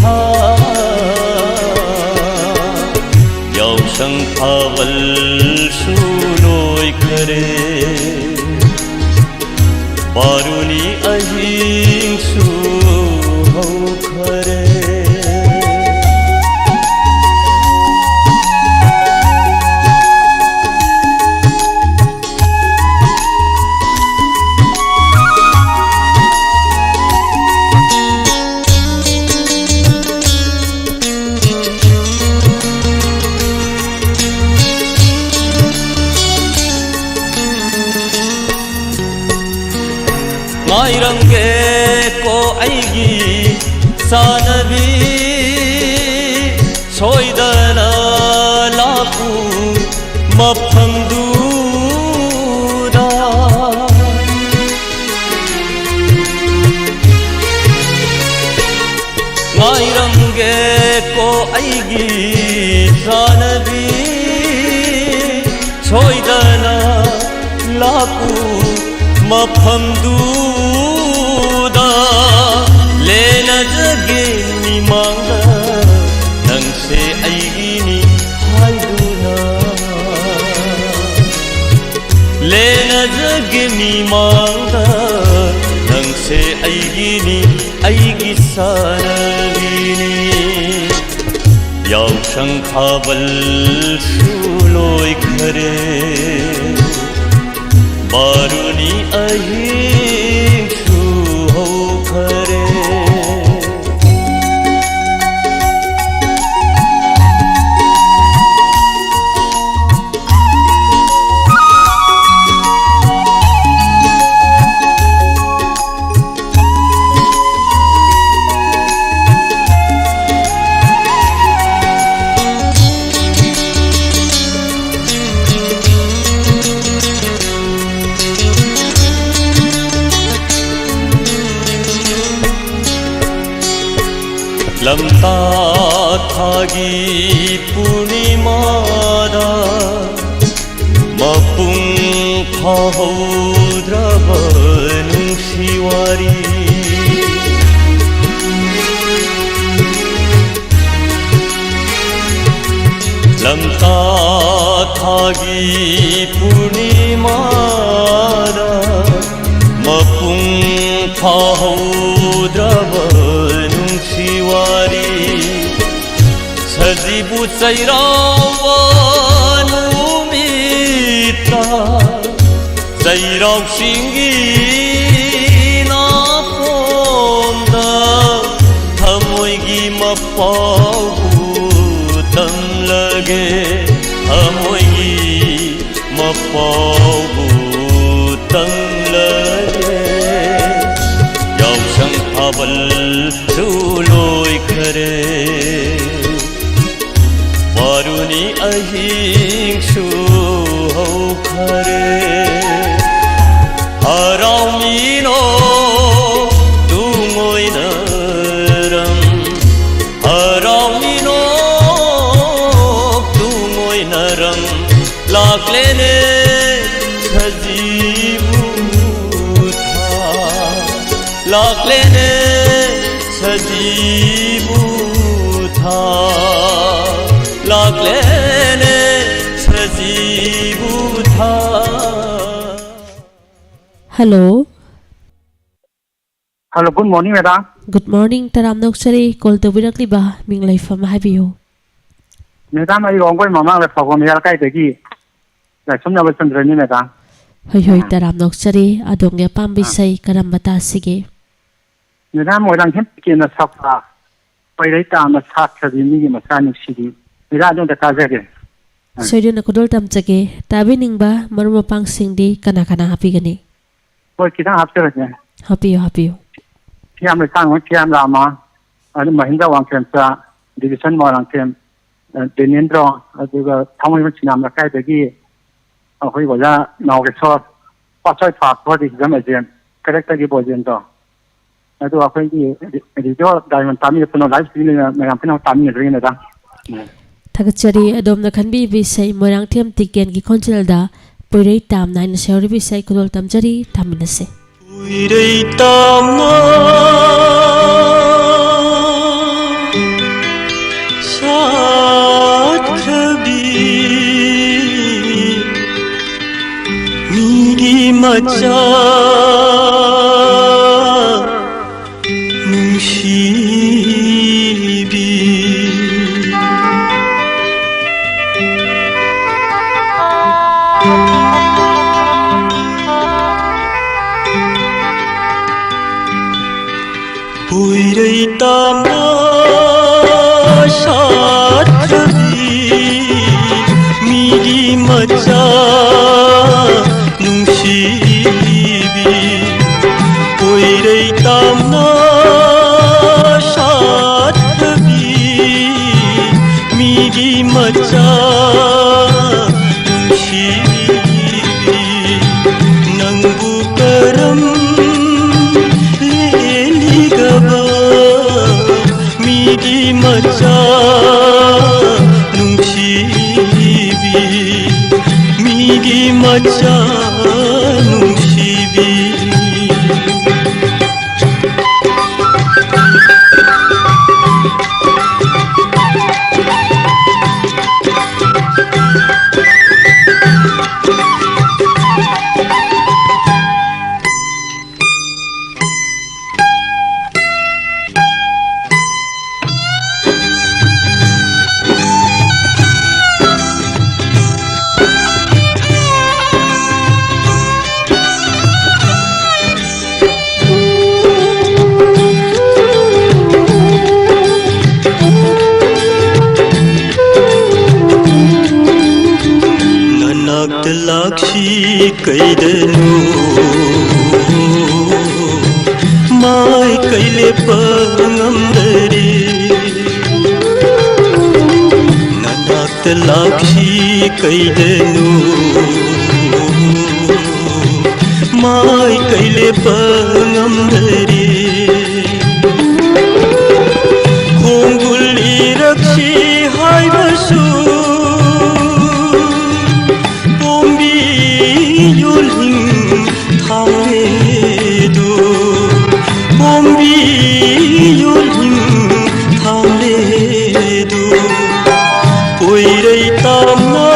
ꯊꯥ꯫ ꯌꯥꯎꯁꯪ ꯊꯥꯕꯜꯁꯨ ꯂꯣꯏꯈꯔꯦ, ꯕꯥꯔꯨꯅꯤ ꯑꯍꯤꯡꯁꯨ ꯍꯧꯈꯔꯦ꯫ ꯉꯥꯏꯔꯝꯒꯦꯀꯣ ꯑꯩꯒꯤ ꯆꯥꯅꯕꯤ, ꯁꯣꯏꯗꯅ ꯂꯥꯛꯎ ꯃꯐꯝꯗꯨꯗ꯫ ꯉꯥꯏꯔꯝꯒꯦꯀꯣ ꯑꯩꯒꯤ ꯆꯥꯅꯕꯤ, ꯁꯣꯏꯗꯅ ꯂꯥꯛꯎ ꯃꯐꯝꯗꯨꯗ꯫ ꯂꯦꯅꯖꯒꯦ ꯃꯤꯃꯥꯡꯗ ꯅꯪꯁꯦ ꯑꯩꯒꯤꯅꯤ ꯍꯥꯏꯗꯨꯅ꯫ ꯂꯦꯅꯖꯒꯦ ꯃꯤꯃꯥꯡꯗ ꯅꯪꯁꯦ ꯑꯩꯒꯤꯅꯤ, ꯑꯩꯒꯤ ꯁꯥꯟꯅꯕꯤꯅꯤ꯫ ꯌꯥꯎꯁꯪ ꯊꯥꯕꯜꯁꯨ ꯂꯣꯏꯈꯔꯦ, ꯕꯥꯔꯨꯅꯤ ꯑꯍꯤꯡꯁꯨ ꯍꯧꯈꯔꯦ꯫ ꯂꯝꯇꯥ ꯊꯥꯒꯤ ꯄꯨꯔꯅꯤꯃꯥꯗ ꯃꯄꯨꯡ ꯐꯥꯍꯧꯗ꯭ꯔꯕ ꯅꯨꯡꯁꯤ ꯋꯥꯔꯤ꯫ ꯂꯝꯇꯥ ꯊꯥꯒꯤ ꯄꯨꯔꯅꯤꯃꯥꯗ ꯃꯄꯨꯡ ꯐꯥꯍꯧꯗ꯭ꯔꯕ ꯅꯨꯡꯁꯤ ꯋꯥꯔꯤ꯫ ꯁꯖꯤꯕꯨ ꯆꯩꯔꯥꯎꯕ ꯅꯨꯃꯤꯠꯇ ꯆꯩꯔꯥꯎ ꯆꯤꯡꯒꯤ ꯅꯥꯄꯣꯝꯗ ꯊꯃꯣꯏꯒꯤ ꯃꯄꯥꯎꯕꯨ ꯇꯝꯂꯒꯦ, ꯊꯃꯣꯏꯒꯤ ꯃꯄꯥꯎꯕꯨ ꯇꯝꯂꯒꯦ꯫ ꯌꯥꯎꯁꯪ ꯊꯥꯕꯜꯁꯨ ꯂꯣꯏꯈꯔꯦ, ꯕꯥꯔꯨꯅꯤ ꯑꯍꯤꯡꯁꯨ ꯍꯧꯈꯔꯦ꯫ ꯍꯔꯥꯎꯃꯤꯅꯣ ꯇꯨꯡꯑꯣꯏꯅꯔꯝ ꯂꯥꯛꯂꯦꯅꯦ ꯁꯖꯤꯕꯨ ꯊꯥ, ꯂꯥꯛꯂꯦꯅꯦ ꯁꯖꯤꯕꯨ ꯊꯥ꯫ Hello꯫ Hello, good morning, madam꯫ Good morning, ꯇꯔꯥꯝꯅ ꯑꯣꯛꯆꯔꯤ꯫ Call ꯇꯧꯕꯤꯔꯛꯂꯤꯕ ꯃꯤꯡ ꯂꯩꯐꯝ ꯍꯥꯏꯕꯤꯌꯨ꯫ Madam, ꯑꯩ ꯋꯥꯡꯒꯣꯏ ꯃꯃꯥꯡ ꯂꯩꯐꯥꯎꯕꯝ ꯍꯤꯌꯥꯔ ꯀꯥꯏꯗꯒꯤ ꯂꯥꯏꯁ꯭ꯔꯝ ꯅꯕꯆꯟꯗ꯭ꯔꯅꯤ, madam꯫ ꯍꯣꯏ, ꯍꯣꯏ, ꯎꯝ꯫ ꯇꯔꯥꯝꯅ ꯑꯣꯛꯆꯔꯤ꯫ ꯑꯗꯣꯝꯒꯤ ꯑꯄꯥꯝꯕ ꯑꯥ꯫ ꯏꯁꯩ ꯀꯔꯝꯕ ꯇꯥꯁꯤꯒꯦ? Madam, ꯃꯣꯏꯔꯥꯡꯊꯦꯝ ꯇꯤꯀꯦꯟꯅ ꯁꯛꯄ ꯄꯩꯔꯩ ꯇꯥꯝꯅ ꯁꯥꯠꯈ꯭ꯔꯕꯤ ꯃꯤꯒꯤ ꯃꯆꯥ ꯅꯨꯡꯁꯤꯕꯤ꯫ Madam, ꯑꯗꯣꯝꯗ ꯇꯥꯖꯒꯦ꯫ ꯑꯥ꯫ ꯁꯣꯏꯗꯅ ꯈꯨꯗꯣꯜ ꯇꯝꯖꯒꯦ꯫ ꯇꯥꯕꯤꯅꯤꯡꯕ ꯃꯔꯨꯞ ꯃꯄꯥꯡꯁꯤꯡꯗꯤ ꯀꯅꯥ ꯀꯅꯥ ꯍꯥꯞꯄꯤꯒꯅꯤ? ꯍꯣꯏ, ꯈꯤꯇꯪ ꯍꯥꯞꯆꯔꯒꯦ꯫ ꯍꯥꯞꯄꯤꯌꯨ, ꯍꯥꯞꯄꯤꯌꯨ꯫ ꯐꯤꯌꯥꯝ ꯂꯩꯁꯥꯡꯕ ꯐꯤꯌꯥꯝ ꯔꯥꯃ, ꯑꯗꯨ ꯃꯍꯤꯟꯗ꯭ꯔ ꯋꯥꯡꯈꯦꯝꯆꯥ, ꯗꯤꯕꯤꯁꯟ ꯃꯣꯏꯔꯥꯡꯊꯦꯝ, ꯑ, ꯗꯦꯅꯦꯟꯗ꯭ꯔꯣ, ꯑꯗꯨꯒ ꯊꯥꯡꯃꯩꯕꯟ ꯁꯤꯅꯥꯝ ꯂꯩꯀꯥꯏꯗꯒꯤ ꯑꯩꯈꯣꯏ ꯑꯣꯖꯥ ꯅꯥꯎꯔꯦꯁꯣꯔ, ꯄꯥꯠꯁꯣꯏ ꯐꯥꯛꯄ ꯗꯤꯁꯤꯖꯟ ꯑꯦꯖꯦꯟ, ꯀꯔꯦꯛꯇꯒꯤ ꯕꯣꯖꯦꯟꯗ꯭ꯔꯣ, ꯑꯗꯨ ꯑꯩꯈꯣꯏꯒꯤ ꯔꯦ-, ꯔꯦꯗꯤꯑꯣ ꯗꯥꯏꯃꯟ ꯇꯥꯕꯤꯔꯤꯕ ꯄꯨꯝꯅꯃꯛ ꯂꯥꯏꯚ ꯁ꯭ꯇ꯭ꯔꯤꯃꯤꯡ ꯃꯌꯥꯝ ꯄꯨꯝꯅꯃꯛ ꯇꯥꯃꯤꯟꯅꯗꯣꯏꯅꯦ, ꯃꯦꯗꯥꯝ꯫ ꯎꯝ꯫ ꯊꯥꯒꯠꯆꯔꯤ꯫ ꯑꯗꯣꯝꯅ ꯈꯟꯕꯤꯕ ꯏꯁꯩ ꯃꯣꯏꯔꯥꯡꯊꯦꯝ ꯇꯤꯀꯦꯟꯒꯤ ꯈꯣꯟꯖꯦꯜꯗ ꯄꯣꯏꯔꯩ ꯇꯥꯝꯅ ꯍꯥꯏꯅ ꯁꯩꯍꯧꯔꯤꯕ ꯏꯁꯩ ꯈꯨꯗꯣꯜ ꯇꯝꯖꯔꯤ, ꯇꯥꯃꯤꯟꯅꯁꯦ꯫ ꯄꯣꯏꯔꯩ ꯇꯥꯝꯅ ꯁꯥꯠꯈ꯭ꯔꯕꯤ ꯃꯤꯒꯤ ꯃꯆꯥ ꯅꯨꯡꯁꯤꯕꯤ꯫ ꯄꯣꯏꯔꯩ ꯇꯥꯝꯅ ꯁꯥꯠꯈ꯭ꯔꯕꯤ ꯃꯤꯒꯤ ꯃꯆꯥ ꯅꯨꯡꯁꯤꯕꯤ꯫ ꯄꯣꯏꯔꯩ ꯇꯥꯝꯅ ꯁꯥꯠꯈ꯭ꯔꯕꯤ ꯃꯤꯒꯤ ꯃꯆꯥ ꯅꯨꯡꯁꯤꯕꯤ꯫ ꯅꯪꯕꯨ ꯀꯔꯝ ꯂꯦꯜꯂꯤꯒꯕ ꯃꯤꯒꯤ ꯃꯆꯥ ꯅꯨꯡꯁꯤꯕꯤ, ꯃꯤꯒꯤ ꯃꯆꯥ ꯅꯨꯡꯁꯤꯕꯤ꯫ ꯀꯩꯗꯅꯣ ꯃꯥꯏ ꯀꯩ ꯂꯦꯞꯄ ꯉꯝꯗꯔꯦ꯫ ꯅꯅꯥꯛꯇ ꯂꯥꯛꯁꯤ ꯀꯩꯗꯅꯣ ꯃꯥꯏ ꯀꯩ ꯂꯦꯞꯄ ꯉꯝꯗꯔꯦ꯫ ꯈꯣꯡꯒꯨꯜ ꯏꯔꯛꯁꯤ ꯍꯥꯏꯕꯁꯨ ꯄꯣꯝꯕꯤ ꯌꯣꯜꯍꯤꯡ ꯊꯥꯡꯂꯦꯗꯨ, ꯄꯣꯝꯕꯤ ꯌꯣꯜꯍꯤꯡ ꯊꯥꯡꯂꯦꯗꯨ, ꯄꯣꯏꯔꯩ ꯇꯥꯝꯅ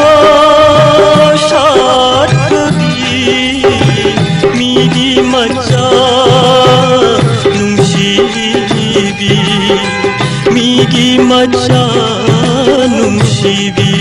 ꯁꯥꯠꯈ꯭ꯔꯕꯤ ꯃꯤꯒꯤ ꯃꯆꯥ ꯅꯨꯡꯁꯤꯕꯤ, ꯃꯤꯒꯤ ꯃꯆꯥ ꯅꯨꯡꯁꯤꯕꯤ꯫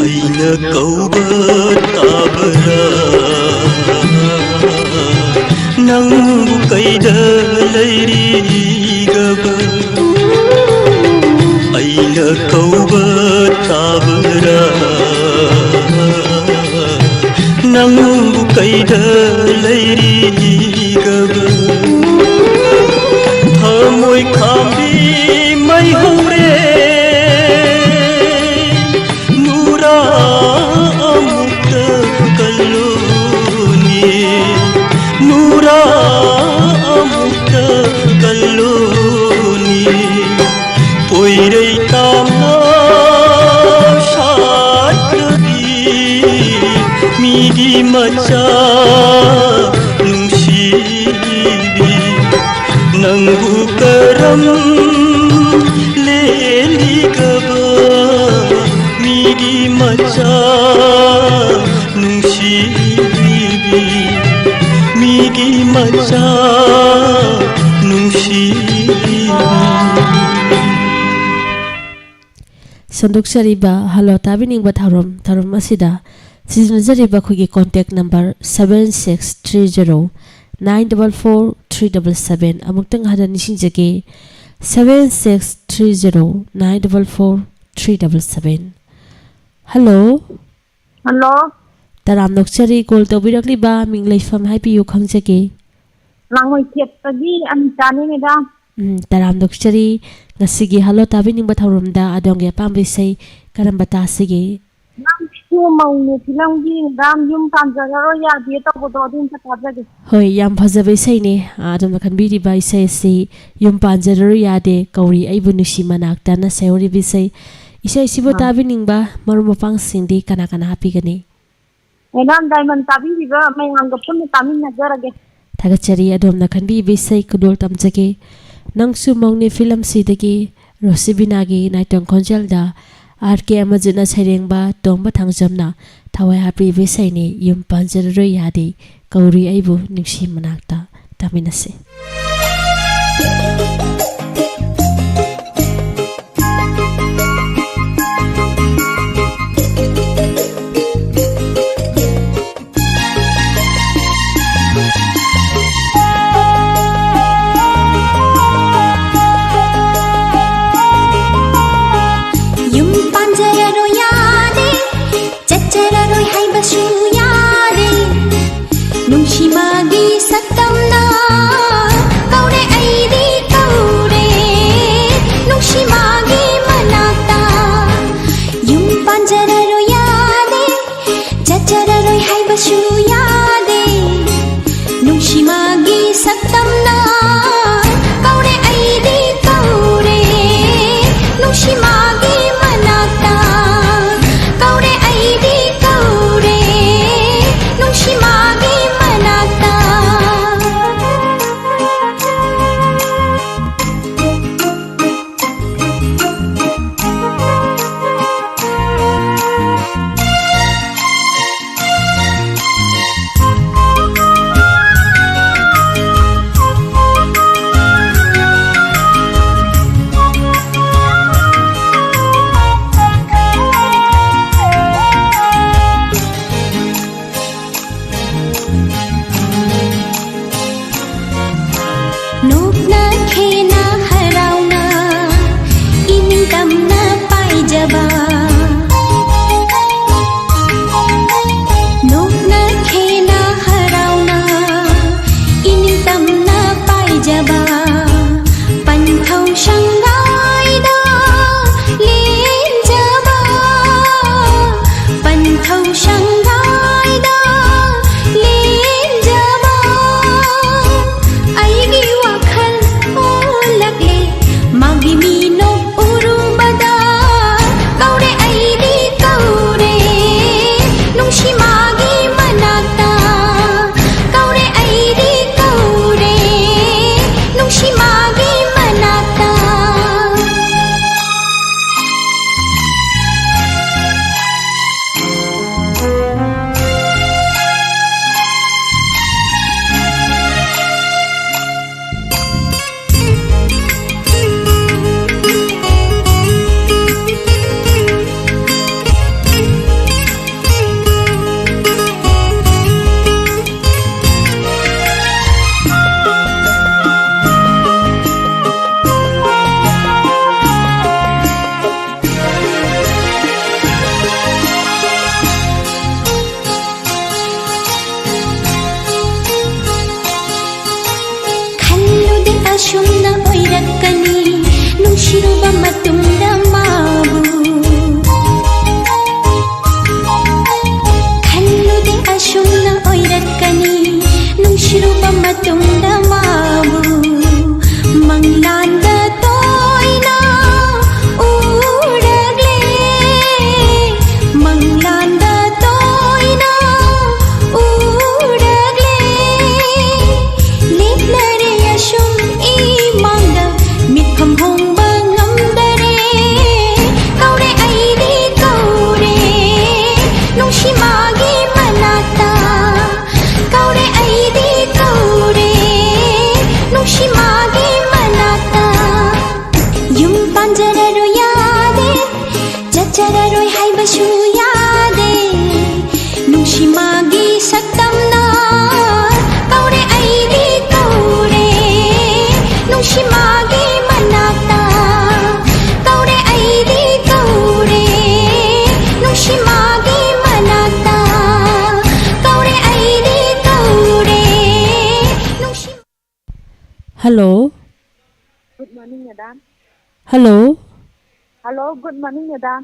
ꯑꯩꯅ ꯀꯧꯕ ꯇꯥꯕ꯭ꯔꯥ? ꯅꯪꯕꯨ ꯀꯩꯗ ꯂꯩꯔꯤꯒꯕ? ꯑꯩꯅ ꯀꯧꯕ ꯇꯥꯕ꯭ꯔꯥ? ꯅꯪꯕꯨ ꯀꯩꯗ ꯂꯩꯔꯤꯒꯕ? ꯊꯃꯣꯏ ꯈꯥꯝꯕꯤ ꯃꯩ ꯍꯧꯔꯦ, ꯅꯨꯔꯥ ꯑꯃꯨꯛꯇ ꯀꯜꯂꯨꯅꯤ, ꯅꯨꯔꯥ ꯑꯃꯨꯛꯇ ꯀꯜꯂꯨꯅꯤ꯫ ꯄꯣꯏꯔꯩ ꯇꯥꯝꯅ ꯁꯥꯠꯈ꯭ꯔꯕꯤ ꯃꯤꯒꯤ ꯃꯆꯥ ꯅꯨꯡꯁꯤꯕꯤ, ꯅꯪꯕꯨ ꯀꯔꯝ ꯃꯆꯥ ꯅꯨꯡꯁꯤꯕꯤ, ꯃꯤꯒꯤ ꯃꯆꯥ ꯅꯨꯡꯁꯤꯕꯤ꯫ ꯁꯟꯗꯣꯛꯆꯔꯤꯕ ꯍꯜꯂꯣ ꯇꯥꯕꯤꯅꯤꯡꯕ ꯊꯧꯔꯝ, ꯊꯧꯔꯝ ꯑꯁꯤꯗ ꯁꯤꯖꯤꯟꯅꯖꯔꯤꯕ ꯑꯩꯈꯣꯏꯒꯤ contact number seven six three zero nine double four three double seven, ꯑꯃꯨꯛꯇꯪ ꯍꯟꯅ ꯅꯤꯡꯁꯤꯡꯖꯒꯦ, seven six three zero nine double four three double seven꯫ Hello. Hello. ꯇꯔꯥꯝꯅ ꯑꯣꯛꯆꯔꯤ, call ꯇꯧꯕꯤꯔꯛꯂꯤꯕ ꯃꯤꯡ ꯂꯩꯐꯝ ꯍꯥꯏꯕꯤꯌꯨ, ꯈꯪꯖꯒꯦ꯫ ꯂꯥꯡꯃꯩꯊꯦꯞꯇꯒꯤ ꯑꯅꯤꯇꯥꯅꯦ, ꯃꯦꯗꯥꯝ꯫ ꯎꯝ, ꯇꯔꯥꯝꯅ ꯑꯣꯛꯆꯔꯤ꯫ ꯉꯁꯤꯒꯤ ꯍꯜꯂꯣ ꯇꯥꯕꯤꯅꯤꯡꯕ ꯊꯧꯔꯝꯗ ꯑꯗꯣꯝꯒꯤ ꯑꯄꯥꯝꯕ ꯏꯁꯩ ꯀꯔꯝꯕ ꯇꯥꯁꯤꯒꯦ? ꯅꯪꯁꯨ ꯃꯧꯅꯦ ꯐꯤꯂꯝꯒꯤ, ꯃꯦꯗꯥꯝ, ꯌꯨꯝ ꯄꯥꯟꯖꯔꯔꯣꯏ ꯌꯥꯗꯦ ꯇꯧꯕꯗꯣ, ꯑꯗꯨ ꯑꯝꯇ ꯇꯥꯖꯒꯦ꯫ ꯍꯣꯏ, ꯌꯥꯝ ꯐꯖꯕ ꯏꯁꯩꯅꯦ꯫ ꯑꯥ, ꯑꯗꯣꯝꯅ ꯈꯟꯕꯤꯔꯤꯕ ꯏꯁꯩ ꯑꯁꯤ ꯌꯨꯝ ꯄꯥꯟꯖꯔꯔꯣꯏ ꯌꯥꯗꯦ, ꯀꯧꯔꯤ ꯑꯩꯕꯨ ꯅꯨꯡꯁꯤ ꯃꯅꯥꯛꯇꯅ ꯁꯩꯍꯧꯔꯤꯕ ꯏꯁꯩ꯫ ꯏꯁꯩꯁꯤꯕꯨ ꯑꯥ꯫ ꯇꯥꯕꯤꯅꯤꯡꯕ ꯃꯔꯨꯞ ꯃꯄꯥꯡꯁꯤꯡꯗꯤ ꯀꯅꯥ ꯀꯅꯥ ꯍꯥꯞꯄꯤꯒꯅꯤ? ꯃꯦꯗꯥꯝ, ꯗꯥꯏꯃꯟ ꯇꯥꯕꯤꯔꯤꯕ ꯃꯌꯥꯝꯒ ꯄꯨꯟꯅ ꯇꯥꯃꯤꯟꯅꯖꯔꯒꯦ꯫ ꯊꯥꯒꯠꯆꯔꯤ꯫ ꯑꯗꯣꯝꯅ ꯈꯟꯕꯤꯕ ꯏꯁꯩ ꯈꯨꯗꯣꯜ ꯇꯝꯖꯒꯦ꯫ ꯅꯪꯁꯨ ꯃꯧꯅꯦ ꯐꯤꯂꯝꯁꯤꯗꯒꯤ ꯔꯣꯁꯤꯕꯤꯅꯥꯒꯤ ꯅꯥꯏꯇꯣꯝ ꯈꯣꯟꯖꯦꯜꯗ ꯑꯥꯔ ꯀꯦ ꯑꯃꯔꯖꯤꯠꯅ ꯁꯩꯔꯦꯡꯕ, ꯇꯣꯝꯕ ꯊꯥꯡꯖꯝꯅ ꯊꯋꯥꯏ ꯍꯥꯞꯄꯤꯕ ꯏꯁꯩꯅꯤ, ꯌꯨꯝ ꯄꯥꯟꯖꯔꯔꯣꯏ ꯌꯥꯗꯦ, ꯀꯧꯔꯤ ꯑꯩꯕꯨ ꯅꯨꯡꯁꯤ ꯃꯅꯥꯛꯇ꯫ ꯇꯥꯃꯤꯟꯅꯁꯤ꯫ ꯌꯨꯝ ꯄꯥꯟꯖꯔꯔꯣꯏ ꯌꯥꯗꯦ, ꯆꯠꯆꯔꯔꯣꯏ ꯍꯥꯏꯕꯁꯨ ꯌꯥꯗꯦ꯫ ꯅꯨꯡꯁꯤꯕꯒꯤ ꯁꯛꯇꯝꯅ ꯀꯧꯔꯦ ꯑꯩꯗꯤ ꯀꯧ ꯑꯁꯨꯝꯅ ꯑꯣꯏꯔꯛꯀꯅꯤ ꯅꯨꯡꯁꯤꯔꯨꯕ ꯃꯇꯨꯡꯗ ꯃꯥꯕꯨ꯫ ꯈꯜꯂꯨꯗꯦ ꯑꯁꯨꯝꯅ ꯑꯣꯏꯔꯛꯀꯅꯤ ꯅꯨꯡꯁꯤꯔꯨꯕ ꯃꯇꯨꯡꯗ ꯃꯥꯕꯨ꯫ ꯃꯪꯂꯥꯟꯗ ꯇꯣꯏꯅ ꯎꯔꯛꯂꯦ, ꯃꯪꯂꯥꯟꯗ ꯇꯣꯏꯅ ꯎꯔꯛꯂꯦ꯫ ꯂꯦꯞꯂꯔꯦ ꯑꯁꯨꯝ ꯏꯃꯥꯡꯗ ꯃꯤꯠꯐꯝ ꯍꯣꯡꯕ ꯉꯝꯗꯔꯦ꯫ ꯀꯧꯔꯦ ꯑꯩꯗꯤ ꯀꯧꯔꯦ ꯅꯨꯡꯁꯤ ꯃꯥꯒꯤ ꯃꯅꯥꯛꯇ꯫ ꯀꯧꯔꯦ ꯑꯩꯗꯤ ꯀꯧꯔꯦ ꯅꯨꯡꯁꯤ ꯃꯥꯒꯤ ꯃꯅꯥꯛꯇ꯫ ꯌꯨꯝ ꯄꯥꯟꯖꯔꯔꯣꯏ ꯌꯥꯗꯦ, ꯆꯠꯆꯔꯔꯣꯏ ꯍꯥꯏꯕꯁꯨ ꯌꯥꯗꯦ꯫ ꯅꯨꯡꯁꯤ ꯃꯥꯒꯤ ꯁꯛꯇꯝꯅ ꯀꯧꯔꯦ ꯑꯩꯗꯤ ꯀꯧꯔꯦ ꯅꯨꯡꯁꯤ ꯃꯥꯒꯤ ꯃꯅꯥꯛꯇ꯫ ꯀꯧꯔꯦ ꯑꯩꯗꯤ ꯀꯧꯔꯦ ꯅꯨꯡꯁꯤ ꯃꯥꯒꯤ ꯃꯅꯥꯛꯇ꯫ ꯀꯧꯔꯦ ꯑꯩꯗꯤ ꯀꯧꯔꯦ ꯅꯨꯡꯁꯤ꯫ Hello꯫ Good morning, madam. Hello꯫ Hello, good morning, madam.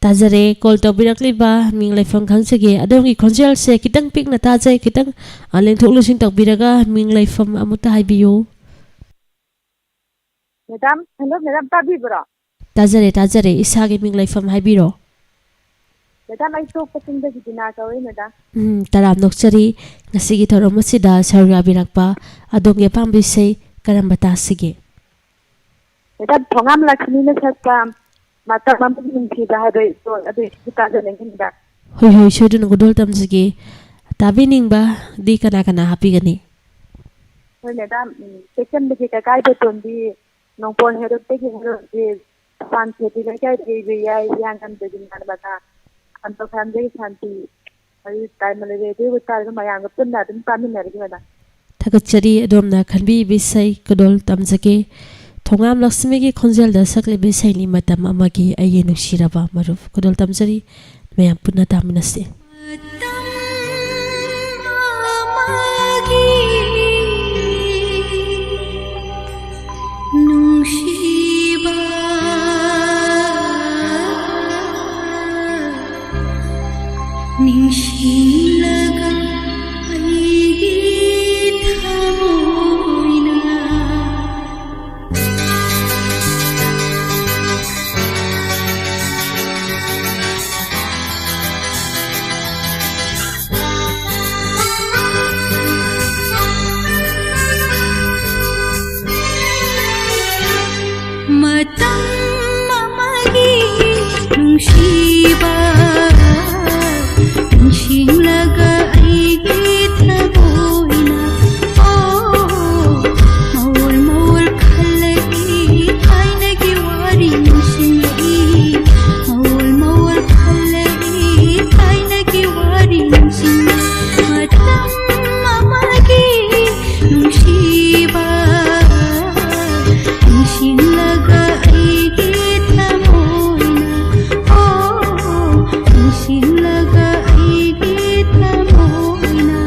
ꯇꯥꯖꯔꯦ꯫ ꯀꯣꯜ ꯇꯧꯕꯤꯔꯛꯂꯤꯕ ꯃꯤꯡ ꯂꯩꯐꯝ ꯈꯪꯖꯒꯦ? ꯑꯗꯣꯝꯒꯤ ꯈꯣꯟꯖꯦꯜꯁꯦ ꯈꯤꯇꯪ ꯄꯤꯛꯅ ꯇꯥꯖꯩ꯫ ꯈꯤꯇꯪ, ꯑ, ꯂꯦꯡꯊꯣꯛ ꯂꯦꯡꯁꯤꯟ ꯇꯧꯕꯤꯔꯒ ꯃꯤꯡ ꯂꯩꯐꯝ ꯑꯃꯨꯛꯇ ꯍꯥꯏꯕꯤꯌꯨ꯫ Madam, hello, madam, ꯇꯥꯕꯤꯕ꯭ꯔꯣ? ꯇꯥꯖꯔꯦ, ꯇꯥꯖꯔꯦ꯫ ꯏꯁꯥꯒꯤ ꯃꯤꯡ ꯂꯩꯐꯝ ꯍꯥꯏꯕꯤꯔꯣ꯫ Madam, ꯑꯩ ꯇꯣꯞꯄ ꯆꯤꯡꯗꯒꯤ ꯗꯤꯅꯥ ꯀꯧꯏ, madam꯫ ꯎꯝ, ꯇꯔꯥꯝꯅ ꯑꯣꯛꯆꯔꯤ꯫ ꯉꯁꯤꯒꯤ ꯊꯧꯔꯝ ꯑꯁꯤꯗ ꯁꯔꯨꯛ ꯌꯥꯕꯤꯔꯛꯄ꯫ ꯑꯗꯣꯝꯒꯤ ꯑꯄꯥꯝꯕ ꯏꯁꯩ ꯀꯔꯝꯕ ꯇꯥꯁꯤꯒꯦ? Madam, ꯊꯣꯉꯥꯝ ꯂꯛꯁꯃꯤꯅ ꯁꯛꯄ ꯃꯇꯝ ꯑꯃꯒꯤ ꯅꯨꯡꯁꯤꯕ ꯍꯥꯏꯕ ꯏꯁꯩ ꯑꯗꯨ ꯏꯁꯩ ꯇꯥꯖꯅꯤꯡꯉꯤ, madam꯫ ꯍꯣꯏ, ꯍꯣꯏ, ꯁꯣꯏꯗꯅ ꯈꯨꯗꯣꯜ ꯇꯝꯖꯒꯦ꯫ ꯇꯥꯕꯤꯅꯤꯡꯕꯗꯤ ꯀꯅꯥ ꯀꯅꯥ ꯍꯥꯞꯄꯤꯒꯅꯤ? ꯍꯣꯏ, madam, ꯎꯝ, ꯇꯦꯛꯆꯝꯗꯒꯤ ꯀꯀꯥꯏ ꯕꯦꯇꯣꯟꯕꯤ, ꯅꯣꯡꯄꯣꯛ ꯍꯩꯔꯣꯛꯇꯒꯤ ꯍꯦꯔꯣꯖꯤꯠ, ꯄꯥꯟꯊꯣꯏꯕꯤ ꯂꯩꯀꯥꯏꯗꯒꯤ ꯏꯕꯦꯌꯥꯏ, ꯍꯤꯌꯥꯡꯒꯝꯗꯒꯤ ꯅꯥꯟꯕꯗ, ꯈꯥꯝꯕꯣꯛ ꯈꯥꯝꯗꯒꯤ ꯁꯥꯟꯇꯤ, ꯑꯗꯨ ꯇꯥꯏꯃ ꯂꯩꯔꯦ, ꯑꯗꯨ ꯑꯣꯏꯇꯥꯔꯁꯨ ꯃꯌꯥꯝꯒ ꯄꯨꯟꯅ ꯑꯗꯨꯝ ꯇꯥꯃꯤꯟꯅꯔꯒꯦ, madam꯫ ꯊꯥꯒꯠꯆꯔꯤ꯫ ꯑꯗꯣꯝꯅ ꯈꯟꯕꯤꯕ ꯏꯁꯩ ꯈꯨꯗꯣꯜ ꯇꯝꯖꯒꯦ꯫ ꯊꯣꯉꯥꯝ ꯂꯛꯁꯃꯤꯒꯤ ꯈꯣꯟꯖꯦꯜꯗ ꯁꯛꯂꯤꯕ ꯏꯁꯩꯅꯤ ꯃꯇꯝ ꯑꯃꯒꯤ ꯑꯩꯒꯤ ꯅꯨꯡꯁꯤꯔꯕ ꯃꯔꯨꯞ꯫ ꯈꯨꯗꯣꯜ ꯇꯝꯖꯔꯤ꯫ ꯃꯌꯥꯝ ꯄꯨꯟꯅ ꯇꯥꯃꯤꯟꯅꯁꯤ꯫ ꯃꯇꯝ ꯑꯃꯒꯤ ꯅꯤꯡꯁꯤꯡꯂꯒ ꯑꯩꯒꯤ ꯊꯃꯣꯏꯅ ꯃꯇꯝ ꯑꯃꯒꯤ ꯅꯨꯡꯁꯤꯕ ꯅꯤꯡꯁꯤꯡꯂꯒ ꯑꯩꯒꯤ ꯊꯃꯣꯏꯅ, ꯑꯣ, ꯃꯑꯣꯜ ꯃꯑꯣꯜ ꯈꯜꯂꯛꯏ, ꯊꯥꯏꯅꯒꯤ ꯋꯥꯔꯤ ꯅꯤꯡꯁꯤꯡꯂꯛꯏ, ꯃꯑꯣꯜ ꯃꯑꯣꯜ ꯈꯜꯂꯛꯏ, ꯊꯥꯏꯅꯒꯤ ꯋꯥꯔꯤ ꯅꯤꯡꯁꯤꯡꯂꯛꯏ꯫ ꯃꯇꯝ ꯑꯃꯒꯤ ꯅꯨꯡꯁꯤꯕ ꯅꯤꯡꯁꯤꯡꯂꯒ ꯑꯩꯒꯤ ꯊꯃꯣꯏꯅ, ꯑꯣ, ꯅꯤꯡꯁꯤꯡꯂꯒ ꯑꯩꯒꯤ ꯊꯃꯣꯏꯅ꯫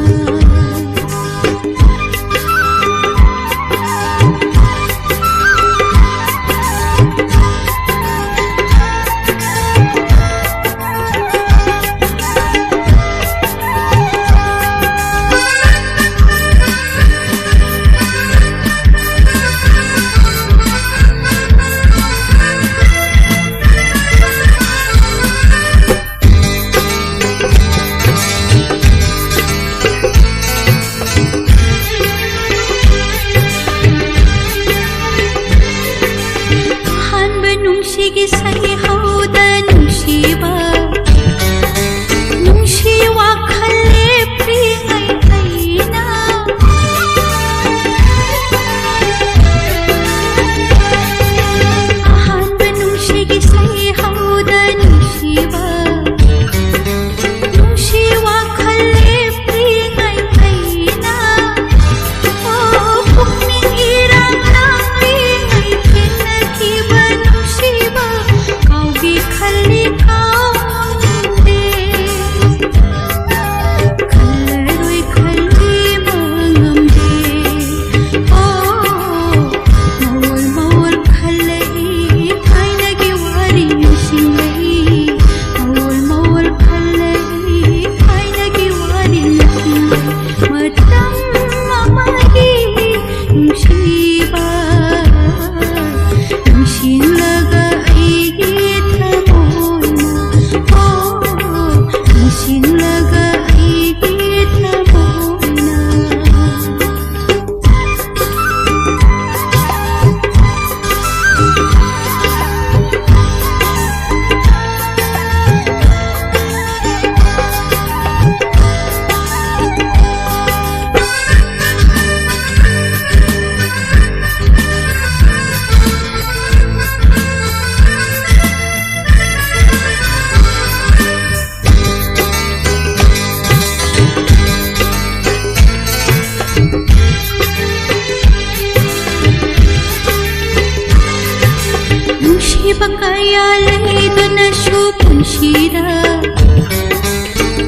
ꯅꯨꯡꯁꯤꯗ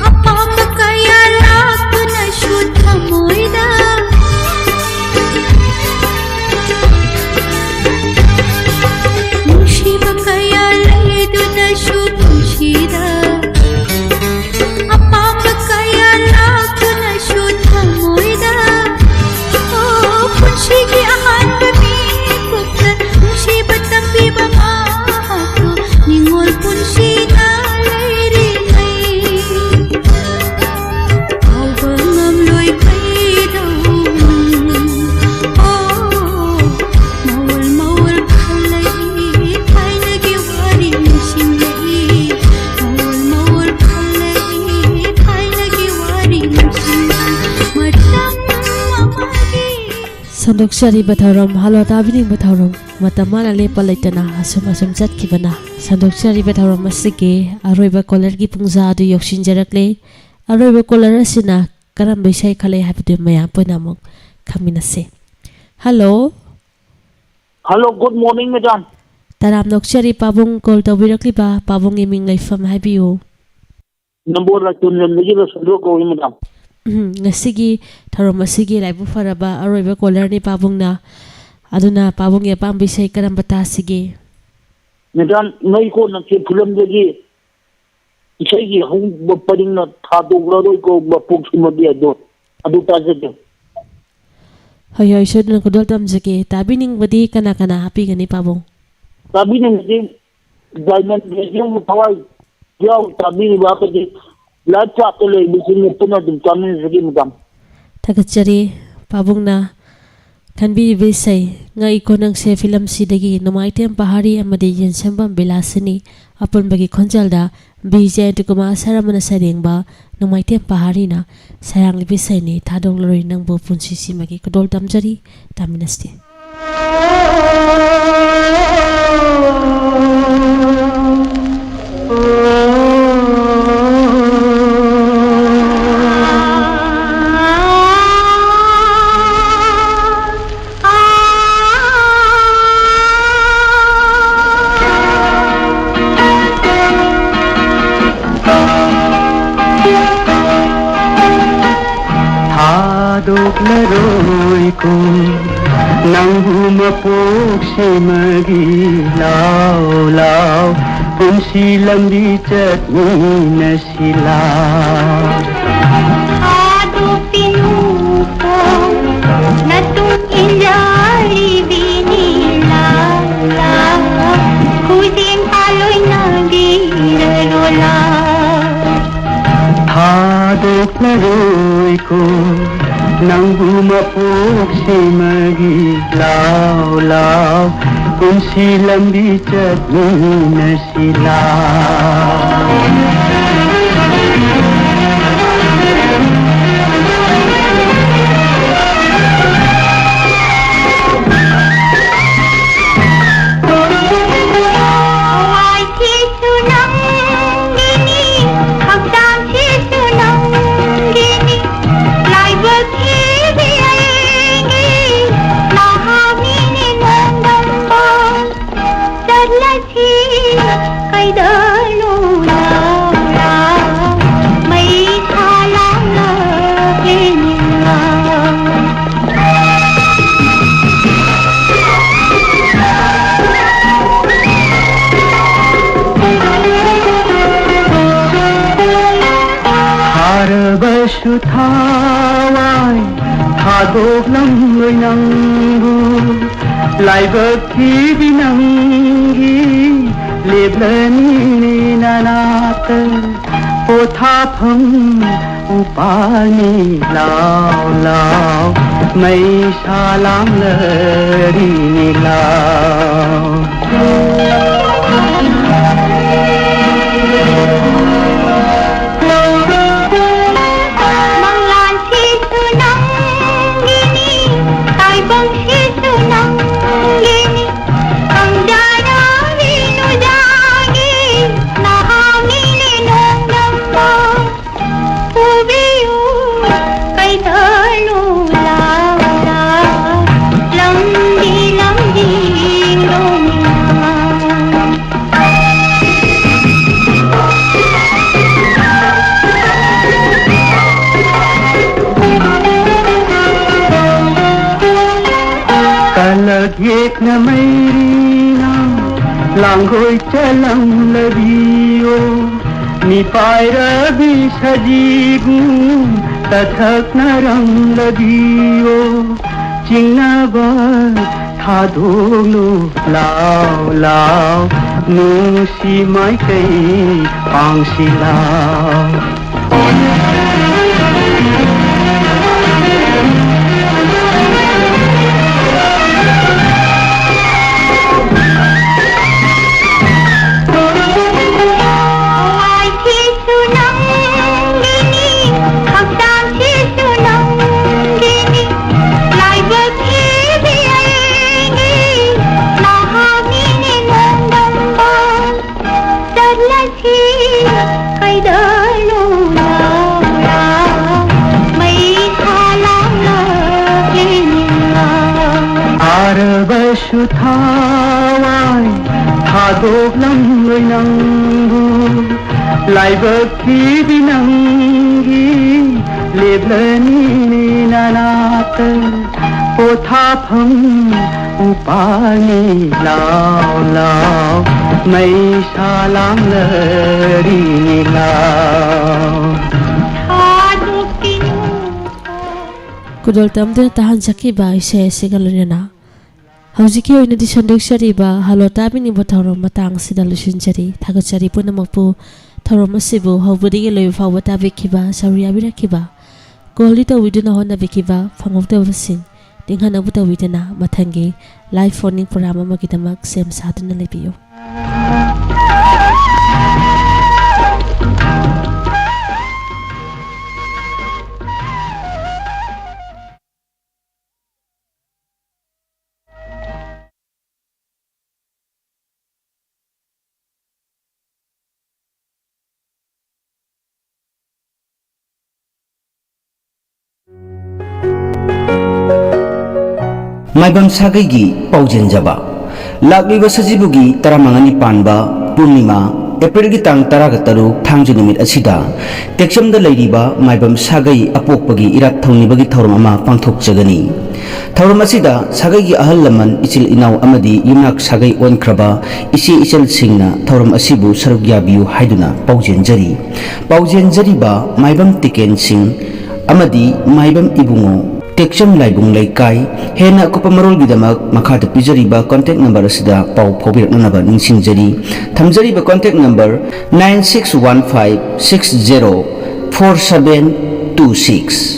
ꯑꯄꯥꯝꯕ ꯀꯌꯥ ꯂꯥꯛꯇꯨꯅꯁꯨ ꯊꯃꯣꯏꯗ ꯅꯨꯡꯁꯤꯕ ꯀꯌꯥ ꯂꯩꯗꯨꯅꯁꯨ ꯄꯨꯟꯁꯤꯗ ꯑꯄꯥꯝꯕ ꯀꯌꯥ ꯂꯥꯛꯇꯨꯅꯁꯨ ꯊꯃꯣꯏꯗ ꯑꯣ ꯄꯨꯟꯁꯤꯒꯤ ꯑꯍꯥꯟꯕ ꯃꯤꯀꯨꯞꯇ ꯅꯨꯡꯁꯤꯕ ꯇꯝꯕꯤꯕ ꯃꯍꯥꯛꯄꯨ ꯅꯤꯡꯉꯣꯜ ꯄꯨꯟꯁꯤꯅ ꯂꯩꯔꯤꯉꯩ ꯀꯥꯎꯕ ꯉꯝꯂꯣꯏ ꯀꯩꯗꯧꯅꯨꯡ꯫ ꯑꯣ, ꯃꯑꯣꯜ ꯃꯑꯣꯜ ꯈꯜꯂꯛꯏ ꯊꯥꯏꯅꯒꯤ ꯋꯥꯔꯤ ꯅꯤꯡꯁꯤꯡꯂꯛꯏ꯫ ꯃꯑꯣꯜ ꯃꯑꯣꯜ ꯈꯜꯂꯛꯏ ꯊꯥꯏꯅꯒꯤ ꯋꯥꯔꯤ ꯅꯤꯡꯁꯤꯡꯂꯛꯏ꯫ ꯃꯇꯝ ꯑꯃꯒꯤ ꯁꯟꯗꯣꯛꯆꯔꯤꯕ ꯊꯧꯔꯝ, ꯍꯜꯂꯣ ꯇꯥꯕꯤꯅꯤꯡꯕ ꯊꯧꯔꯝ, ꯃꯇꯝ ꯃꯥꯅ ꯂꯦꯞꯄ ꯂꯩꯇꯅ ꯑꯁꯨꯝ ꯑꯁꯨꯝ ꯆꯠꯈꯤꯕꯅ ꯁꯟꯗꯣꯛꯆꯔꯤꯕ ꯊꯧꯔꯝ ꯑꯁꯤꯒꯤ ꯑꯔꯣꯏꯕ ꯀꯣꯂꯔꯒꯤ ꯄꯨꯡꯖꯥ ꯑꯗꯨ ꯌꯧꯁꯤꯟꯖꯔꯛꯂꯦ꯫ ꯑꯔꯣꯏꯕ ꯀꯣꯂꯔ ꯑꯁꯤꯅ ꯀꯔꯝꯕ ꯏꯁꯩ ꯈꯜꯂꯛꯏ ꯍꯥꯏꯕꯗꯨ ꯃꯌꯥꯝ ꯄꯨꯟꯅ ꯑꯃꯨꯛ ꯈꯪꯃꯤꯟꯅꯁꯤ꯫ Hello. Hello, good morning, madam꯫ ꯇꯔꯥꯝꯅ ꯑꯣꯛꯆꯔꯤ ꯄꯥꯕꯨꯡ, ꯀꯣꯜ ꯇꯧꯕꯤꯔꯛꯂꯤꯕ ꯄꯥꯕꯨꯡꯒꯤ ꯃꯤꯡ ꯂꯩꯐꯝ ꯍꯥꯏꯕꯤꯌꯨ꯫ ꯅꯝꯕꯣꯜ ꯂꯥꯏꯇꯣꯟꯖꯝꯗꯒꯤ ꯔꯁꯟꯗ꯭ꯔꯣ ꯀꯧꯏ, madam꯫ ꯎꯝ, ꯉꯁꯤꯒꯤ ꯊꯧꯔꯝ ꯑꯁꯤꯒꯤ ꯂꯥꯏꯕꯛ ꯐꯔꯕ ꯑꯔꯣꯏꯕ ꯀꯣꯂꯔꯅꯤ ꯄꯥꯕꯨꯡꯅ꯫ ꯑꯗꯨꯅ ꯄꯥꯕꯨꯡꯒꯤ ꯑꯄꯥꯝꯕ ꯏꯁꯩ ꯀꯔꯝꯕ ꯇꯥꯁꯤꯒꯦ? Madam, ꯃꯩ ꯀꯣꯟꯅꯁꯦ ꯐꯤꯂꯝꯗꯒꯤ ꯏꯁꯩꯒꯤ ꯑꯍꯧꯕ ꯄꯔꯤꯡꯅ ꯊꯥꯗꯣꯛꯂꯔꯣꯏ ꯀꯧꯕ ꯄꯣꯛꯁꯤꯃꯗꯤ ꯑꯗꯣ ꯑꯗꯨ ꯇꯥꯖꯒꯦ꯫ ꯍꯣꯏ, ꯍꯣꯏ, ꯁꯣꯏꯗꯅ ꯈꯨꯗꯣꯜ ꯇꯝꯖꯒꯦ꯫ ꯇꯥꯕꯤꯅꯤꯡꯕꯗꯤ ꯀꯅꯥ ꯀꯅꯥ ꯍꯥꯞꯄꯤꯒꯅꯤ ꯄꯥꯕꯨꯡ? ꯇꯥꯕꯤꯅꯤꯡꯕꯗꯤ Diamond Radio ꯊꯋꯥꯏ ꯌꯥꯎ ꯇꯥꯕꯤꯔꯤꯕ ꯑꯩꯈꯣꯏꯒꯤ live chatꯇ ꯂꯩꯕꯁꯤꯡꯅ ꯄꯨꯟꯅ ꯑꯗꯨꯝ ꯇꯥꯃꯤꯟꯅꯖꯒꯦ, madam꯫ ꯊꯥꯒꯠꯆꯔꯤ ꯄꯥꯕꯨꯡꯅ ꯈꯟꯕꯤꯔꯤꯕ ꯏꯁꯩ ꯉꯛꯏꯀꯣ ꯅꯪꯁꯦ ꯐꯤꯂꯝꯁꯤꯗꯒꯤ ꯅꯣꯡꯃꯥꯏꯊꯦꯝ ꯄꯍꯥꯔꯤ ꯑꯃꯗꯤ ꯌꯦꯟꯁꯦꯝꯕꯝ ꯕꯤꯂꯥꯁꯤꯅꯤ ꯑꯄꯨꯟꯕꯒꯤ ꯈꯣꯟꯖꯦꯜꯗ ꯕꯤ ꯖꯌꯟꯇꯀꯨꯃꯥꯔ ꯁꯔꯃꯅ ꯁꯩꯔꯦꯡꯕ ꯅꯣꯡꯃꯥꯏꯊꯦꯝ ꯄꯍꯥꯔꯤꯅ ꯁꯩꯔꯥꯡꯂꯤꯕ ꯏꯁꯩꯅꯤ ꯊꯥꯗꯣꯛꯂꯔꯣꯏ ꯅꯪꯕꯨ ꯄꯨꯟꯁꯤꯁꯤꯃꯒꯤ ꯈꯨꯗꯣꯜ ꯇꯝꯖꯔꯤ꯫ ꯇꯥꯃꯤꯟꯅꯁꯤ꯫ ꯅꯪꯕꯨ ꯃꯄꯣꯛ ꯁꯦꯝꯃꯒꯤ ꯂꯥꯎ ꯂꯥꯎ, ꯄꯨꯟꯁꯤ ꯂꯝꯕꯤ ꯆꯠꯃꯤꯟꯅꯁꯤ ꯂꯥꯎ꯫ ꯊꯥꯗꯣꯛꯄꯤꯅꯨꯀꯣ ꯅꯇꯨꯡ ꯏꯟꯖꯔꯤꯕꯤꯅꯤ ꯂꯥꯎ ꯂꯥꯎ, ꯈꯨꯖꯦꯡ ꯄꯥꯜꯂꯣꯏꯅꯕꯤꯔꯔꯣ ꯂꯥꯎ꯫ ꯊꯥꯗꯣꯛꯂꯔꯣꯏꯀꯣ ꯅꯪꯕꯨ ꯃꯄꯣꯛ ꯁꯦꯝꯃꯒꯤ ꯂꯥꯎ ꯂꯥꯎ, ꯄꯨꯟꯁꯤ ꯂꯝꯕꯤ ꯆꯠꯃꯤꯟꯅꯁꯤ ꯂꯥꯎ꯫ ꯊꯋꯥꯏꯁꯤꯁꯨ ꯅꯪꯒꯤꯅꯤ, ꯍꯛꯆꯥꯡꯁꯤꯁꯨ ꯅꯪꯒꯤꯅꯤ, ꯂꯥꯏꯕꯛ ꯊꯤꯕꯤ ꯑꯩꯒꯤ ꯅꯍꯥꯛꯅꯤꯅꯦ ꯅꯣꯡꯗꯝꯕ꯫ ꯆꯠꯂꯁꯤ ꯀꯩꯗꯅꯣ ꯂꯥꯎ ꯂꯥꯎ, ꯃꯩꯁꯥ ꯂꯥꯡꯂꯛꯂꯦꯅꯦ ꯂꯥꯎ꯫ ꯊꯥꯔꯕꯁꯨ ꯊꯋꯥꯏ ꯊꯥꯗꯣꯛꯂꯝꯂꯣꯏ ꯅꯪꯕꯨ, ꯂꯥꯏꯕꯛ ꯊꯤꯕꯤ ꯅꯪꯒꯤ ꯂꯦꯞꯂꯅꯤꯅꯦ ꯅꯅꯥꯛꯇ꯫ ꯄꯣꯊꯥꯐꯝ ꯎꯄꯥꯜꯅꯤ ꯂꯥꯎ ꯂꯥꯎ, ꯃꯩꯁꯥ ꯂꯥꯡꯂꯔꯤꯅꯤ ꯂꯥꯎ꯫ ꯃꯪꯂꯥꯟꯁꯤꯁꯨ ꯅꯪꯒꯤꯅꯤ, ꯇꯥꯏꯕꯪꯁꯤꯁꯨ ꯅꯪꯒꯤꯅꯤ, ꯈꯪꯖꯔꯕꯤ ꯅꯨꯡꯖꯥꯒꯤ ꯅꯍꯥꯛꯅꯤꯅꯦ ꯅꯣꯡꯗꯝꯕ꯫ ꯄꯨꯕꯤꯌꯨ ꯀꯩꯊꯦꯜꯂꯨ ꯂꯥꯎ ꯂꯥꯎ, ꯂꯝꯕꯤ ꯂꯝꯖꯤꯡꯂꯣꯅ꯫ ꯅ ꯃꯩꯔꯤꯅ ꯂꯥꯡꯒꯣꯏ ꯆꯂꯝꯂꯕꯤꯌꯣ, ꯃꯤꯄꯥꯏꯔꯕꯤ ꯁꯖꯤꯕꯨ ꯇꯊꯛꯅꯔꯝꯂꯕꯤꯌꯣ꯫ ꯆꯤꯡꯅꯕ ꯊꯥꯗꯣꯛꯂꯨ ꯂꯥꯎ ꯂꯥꯎ, ꯅꯨꯡꯁꯤ ꯃꯥꯏꯀꯩ ꯄꯥꯡꯁꯤ ꯂꯥꯎ꯫ ꯊꯋꯥꯏꯁꯤꯁꯨ ꯅꯪꯒꯤꯅꯤ, ꯍꯛꯆꯥꯡꯁꯤꯁꯨ ꯅꯪꯒꯤꯅꯤ, ꯂꯥꯏꯕꯛ ꯊꯤꯕꯤ ꯑꯩꯒꯤ ꯅꯍꯥꯛꯅꯤꯅꯦ ꯅꯣꯡꯗꯝꯕ꯫ ꯆꯠꯂꯁꯤ ꯀꯩꯗꯧꯅꯨꯡꯗ ꯃꯩꯁꯥ ꯂꯥꯡꯂꯛꯂꯤꯅꯤꯡꯂꯥ꯫ ꯊꯥꯔꯕꯁꯨ ꯊꯋꯥꯏ ꯊꯥꯗꯣꯛꯂꯝꯂꯣꯏ ꯅꯪꯕꯨ, ꯂꯥꯏꯕꯛ ꯊꯤꯕꯤ ꯅꯪꯒꯤ ꯂꯦꯞꯂꯅꯤ ꯅꯅꯥꯛꯇ꯫ ꯄꯣꯊꯥꯐꯝ ꯎꯄꯥꯜꯅꯤ ꯂꯥꯎ ꯂꯥꯎ, ꯃꯩꯁꯥ ꯂꯥꯡꯂꯔꯤꯅꯤ ꯂꯥꯎ꯫ ꯊꯥꯗꯣꯛꯄꯤꯅꯨ꯫ ꯈꯨꯗꯣꯜ ꯇꯝꯗꯨꯅ ꯇꯥꯍꯟꯖꯈꯤꯕ ꯏꯁꯩ ꯑꯁꯤꯒ ꯂꯣꯏꯅꯅ ꯍꯧꯖꯤꯛꯀꯤ ꯑꯣꯏꯅꯗꯤ ꯁꯟꯗꯣꯛꯆꯔꯤꯕ ꯍꯜꯂꯣ ꯇꯥꯕꯤꯅꯤꯡꯕ ꯊꯧꯔꯝ ꯃꯇꯥꯡ ꯑꯁꯤꯗ ꯂꯣꯏꯁꯤꯟꯖꯔꯤ꯫ ꯊꯥꯒꯠꯆꯔꯤ ꯄꯨꯝꯅꯃꯛꯄꯨ, ꯊꯧꯔꯝ ꯑꯁꯤꯕꯨ ꯍꯧꯕꯗꯒꯤ ꯂꯣꯏꯕ ꯐꯥꯎꯕ ꯇꯥꯕꯤꯈꯤꯕ, ꯁꯔꯨꯛ ꯌꯥꯕꯤꯔꯛꯈꯤꯕ, ꯀꯣꯜꯗꯤ ꯇꯧꯕꯤꯗꯨꯅ ꯍꯣꯠꯅꯕꯤꯈꯤꯕ ꯐꯪꯍꯧꯗꯕꯁꯤꯡ ꯅꯤꯡꯍꯟꯅꯕ ꯇꯧꯕꯤꯗꯨꯅ ꯃꯊꯪꯒꯤ live phone-in program ꯑꯃꯒꯤꯗꯃꯛ ꯁꯦꯝ ꯁꯥꯗꯨꯅ ꯂꯩꯕꯤꯌꯨ꯫ ꯃꯥꯏꯕꯝ ꯁꯥꯒꯩꯒꯤ ꯄꯥꯎꯖꯦꯟꯖꯕ꯫ ꯂꯥꯛꯂꯤꯕ ꯁꯖꯤꯕꯨꯒꯤ ꯇꯔꯥꯃꯉꯥꯅꯤ ꯄꯥꯟꯕ ꯄꯨꯔꯅꯤꯃꯥ ꯑꯦꯄ꯭ꯔꯤꯜꯒꯤ ꯇꯥꯡ ꯇꯔꯥꯒ ꯇꯔꯨꯛ, ꯊꯥꯡꯖ ꯅꯨꯃꯤꯠ ꯑꯁꯤꯗ ꯇꯦꯛꯆꯝꯗ ꯂꯩꯔꯤꯕ ꯃꯥꯏꯕꯝ ꯁꯥꯒꯩ ꯑꯄꯣꯛꯄꯒꯤ ꯏꯔꯥꯠ ꯊꯧꯅꯤꯕꯒꯤ ꯊꯧꯔꯝ ꯑꯃ ꯄꯥꯡꯊꯣꯛꯆꯒꯅꯤ꯫ ꯊꯧꯔꯝ ꯑꯁꯤꯗ ꯁꯥꯒꯩꯒꯤ ꯑꯍꯜ ꯂꯃꯟ, ꯏꯆꯤꯜ ꯏꯅꯥꯎ ꯑꯃꯗꯤ ꯌꯨꯝꯅꯥꯛ ꯁꯥꯒꯩ ꯑꯣꯟꯈ꯭ꯔꯕ ꯏꯆꯦ ꯏꯆꯜꯁꯤꯡꯅ ꯊꯧꯔꯝ ꯑꯁꯤꯕꯨ ꯁꯔꯨꯛ ꯌꯥꯕꯤꯌꯨ ꯍꯥꯏꯗꯨꯅ ꯄꯥꯎꯖꯦꯟꯖꯔꯤ꯫ ꯄꯥꯎꯖꯦꯟꯖꯔꯤꯕ ꯃꯥꯏꯕꯝ ꯇꯤꯀꯦꯟ ꯁꯤꯡ ꯑꯃꯗꯤ ꯃꯥꯏꯕꯝ ꯏꯕꯨꯡꯉꯣ, ꯇꯦꯛꯆꯝ ꯂꯥꯏꯕꯨꯡ ꯂꯩꯀꯥꯏ꯫ ꯍꯦꯟꯅ ꯑꯀꯨꯞꯄ ꯃꯔꯣꯜꯒꯤꯗꯃꯛ ꯃꯈꯥꯗ ꯄꯤꯖꯔꯤꯕ contact number ꯑꯁꯤꯗ ꯄꯥꯎ ꯐꯥꯎꯕꯤꯔꯛꯅꯅꯕ ꯅꯤꯡꯁꯤꯡꯖꯔꯤ꯫ ꯊꯝꯖꯔꯤꯕ contact number nine six one five six zero four seven two six꯫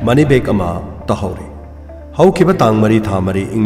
Money back ꯑꯃ ꯇꯥꯍꯧꯔꯦ꯫ ꯍꯧꯈꯤꯕ ꯇꯥꯡ ꯃꯔꯤ, ꯊꯥ ꯃꯔꯤ, ꯏꯪ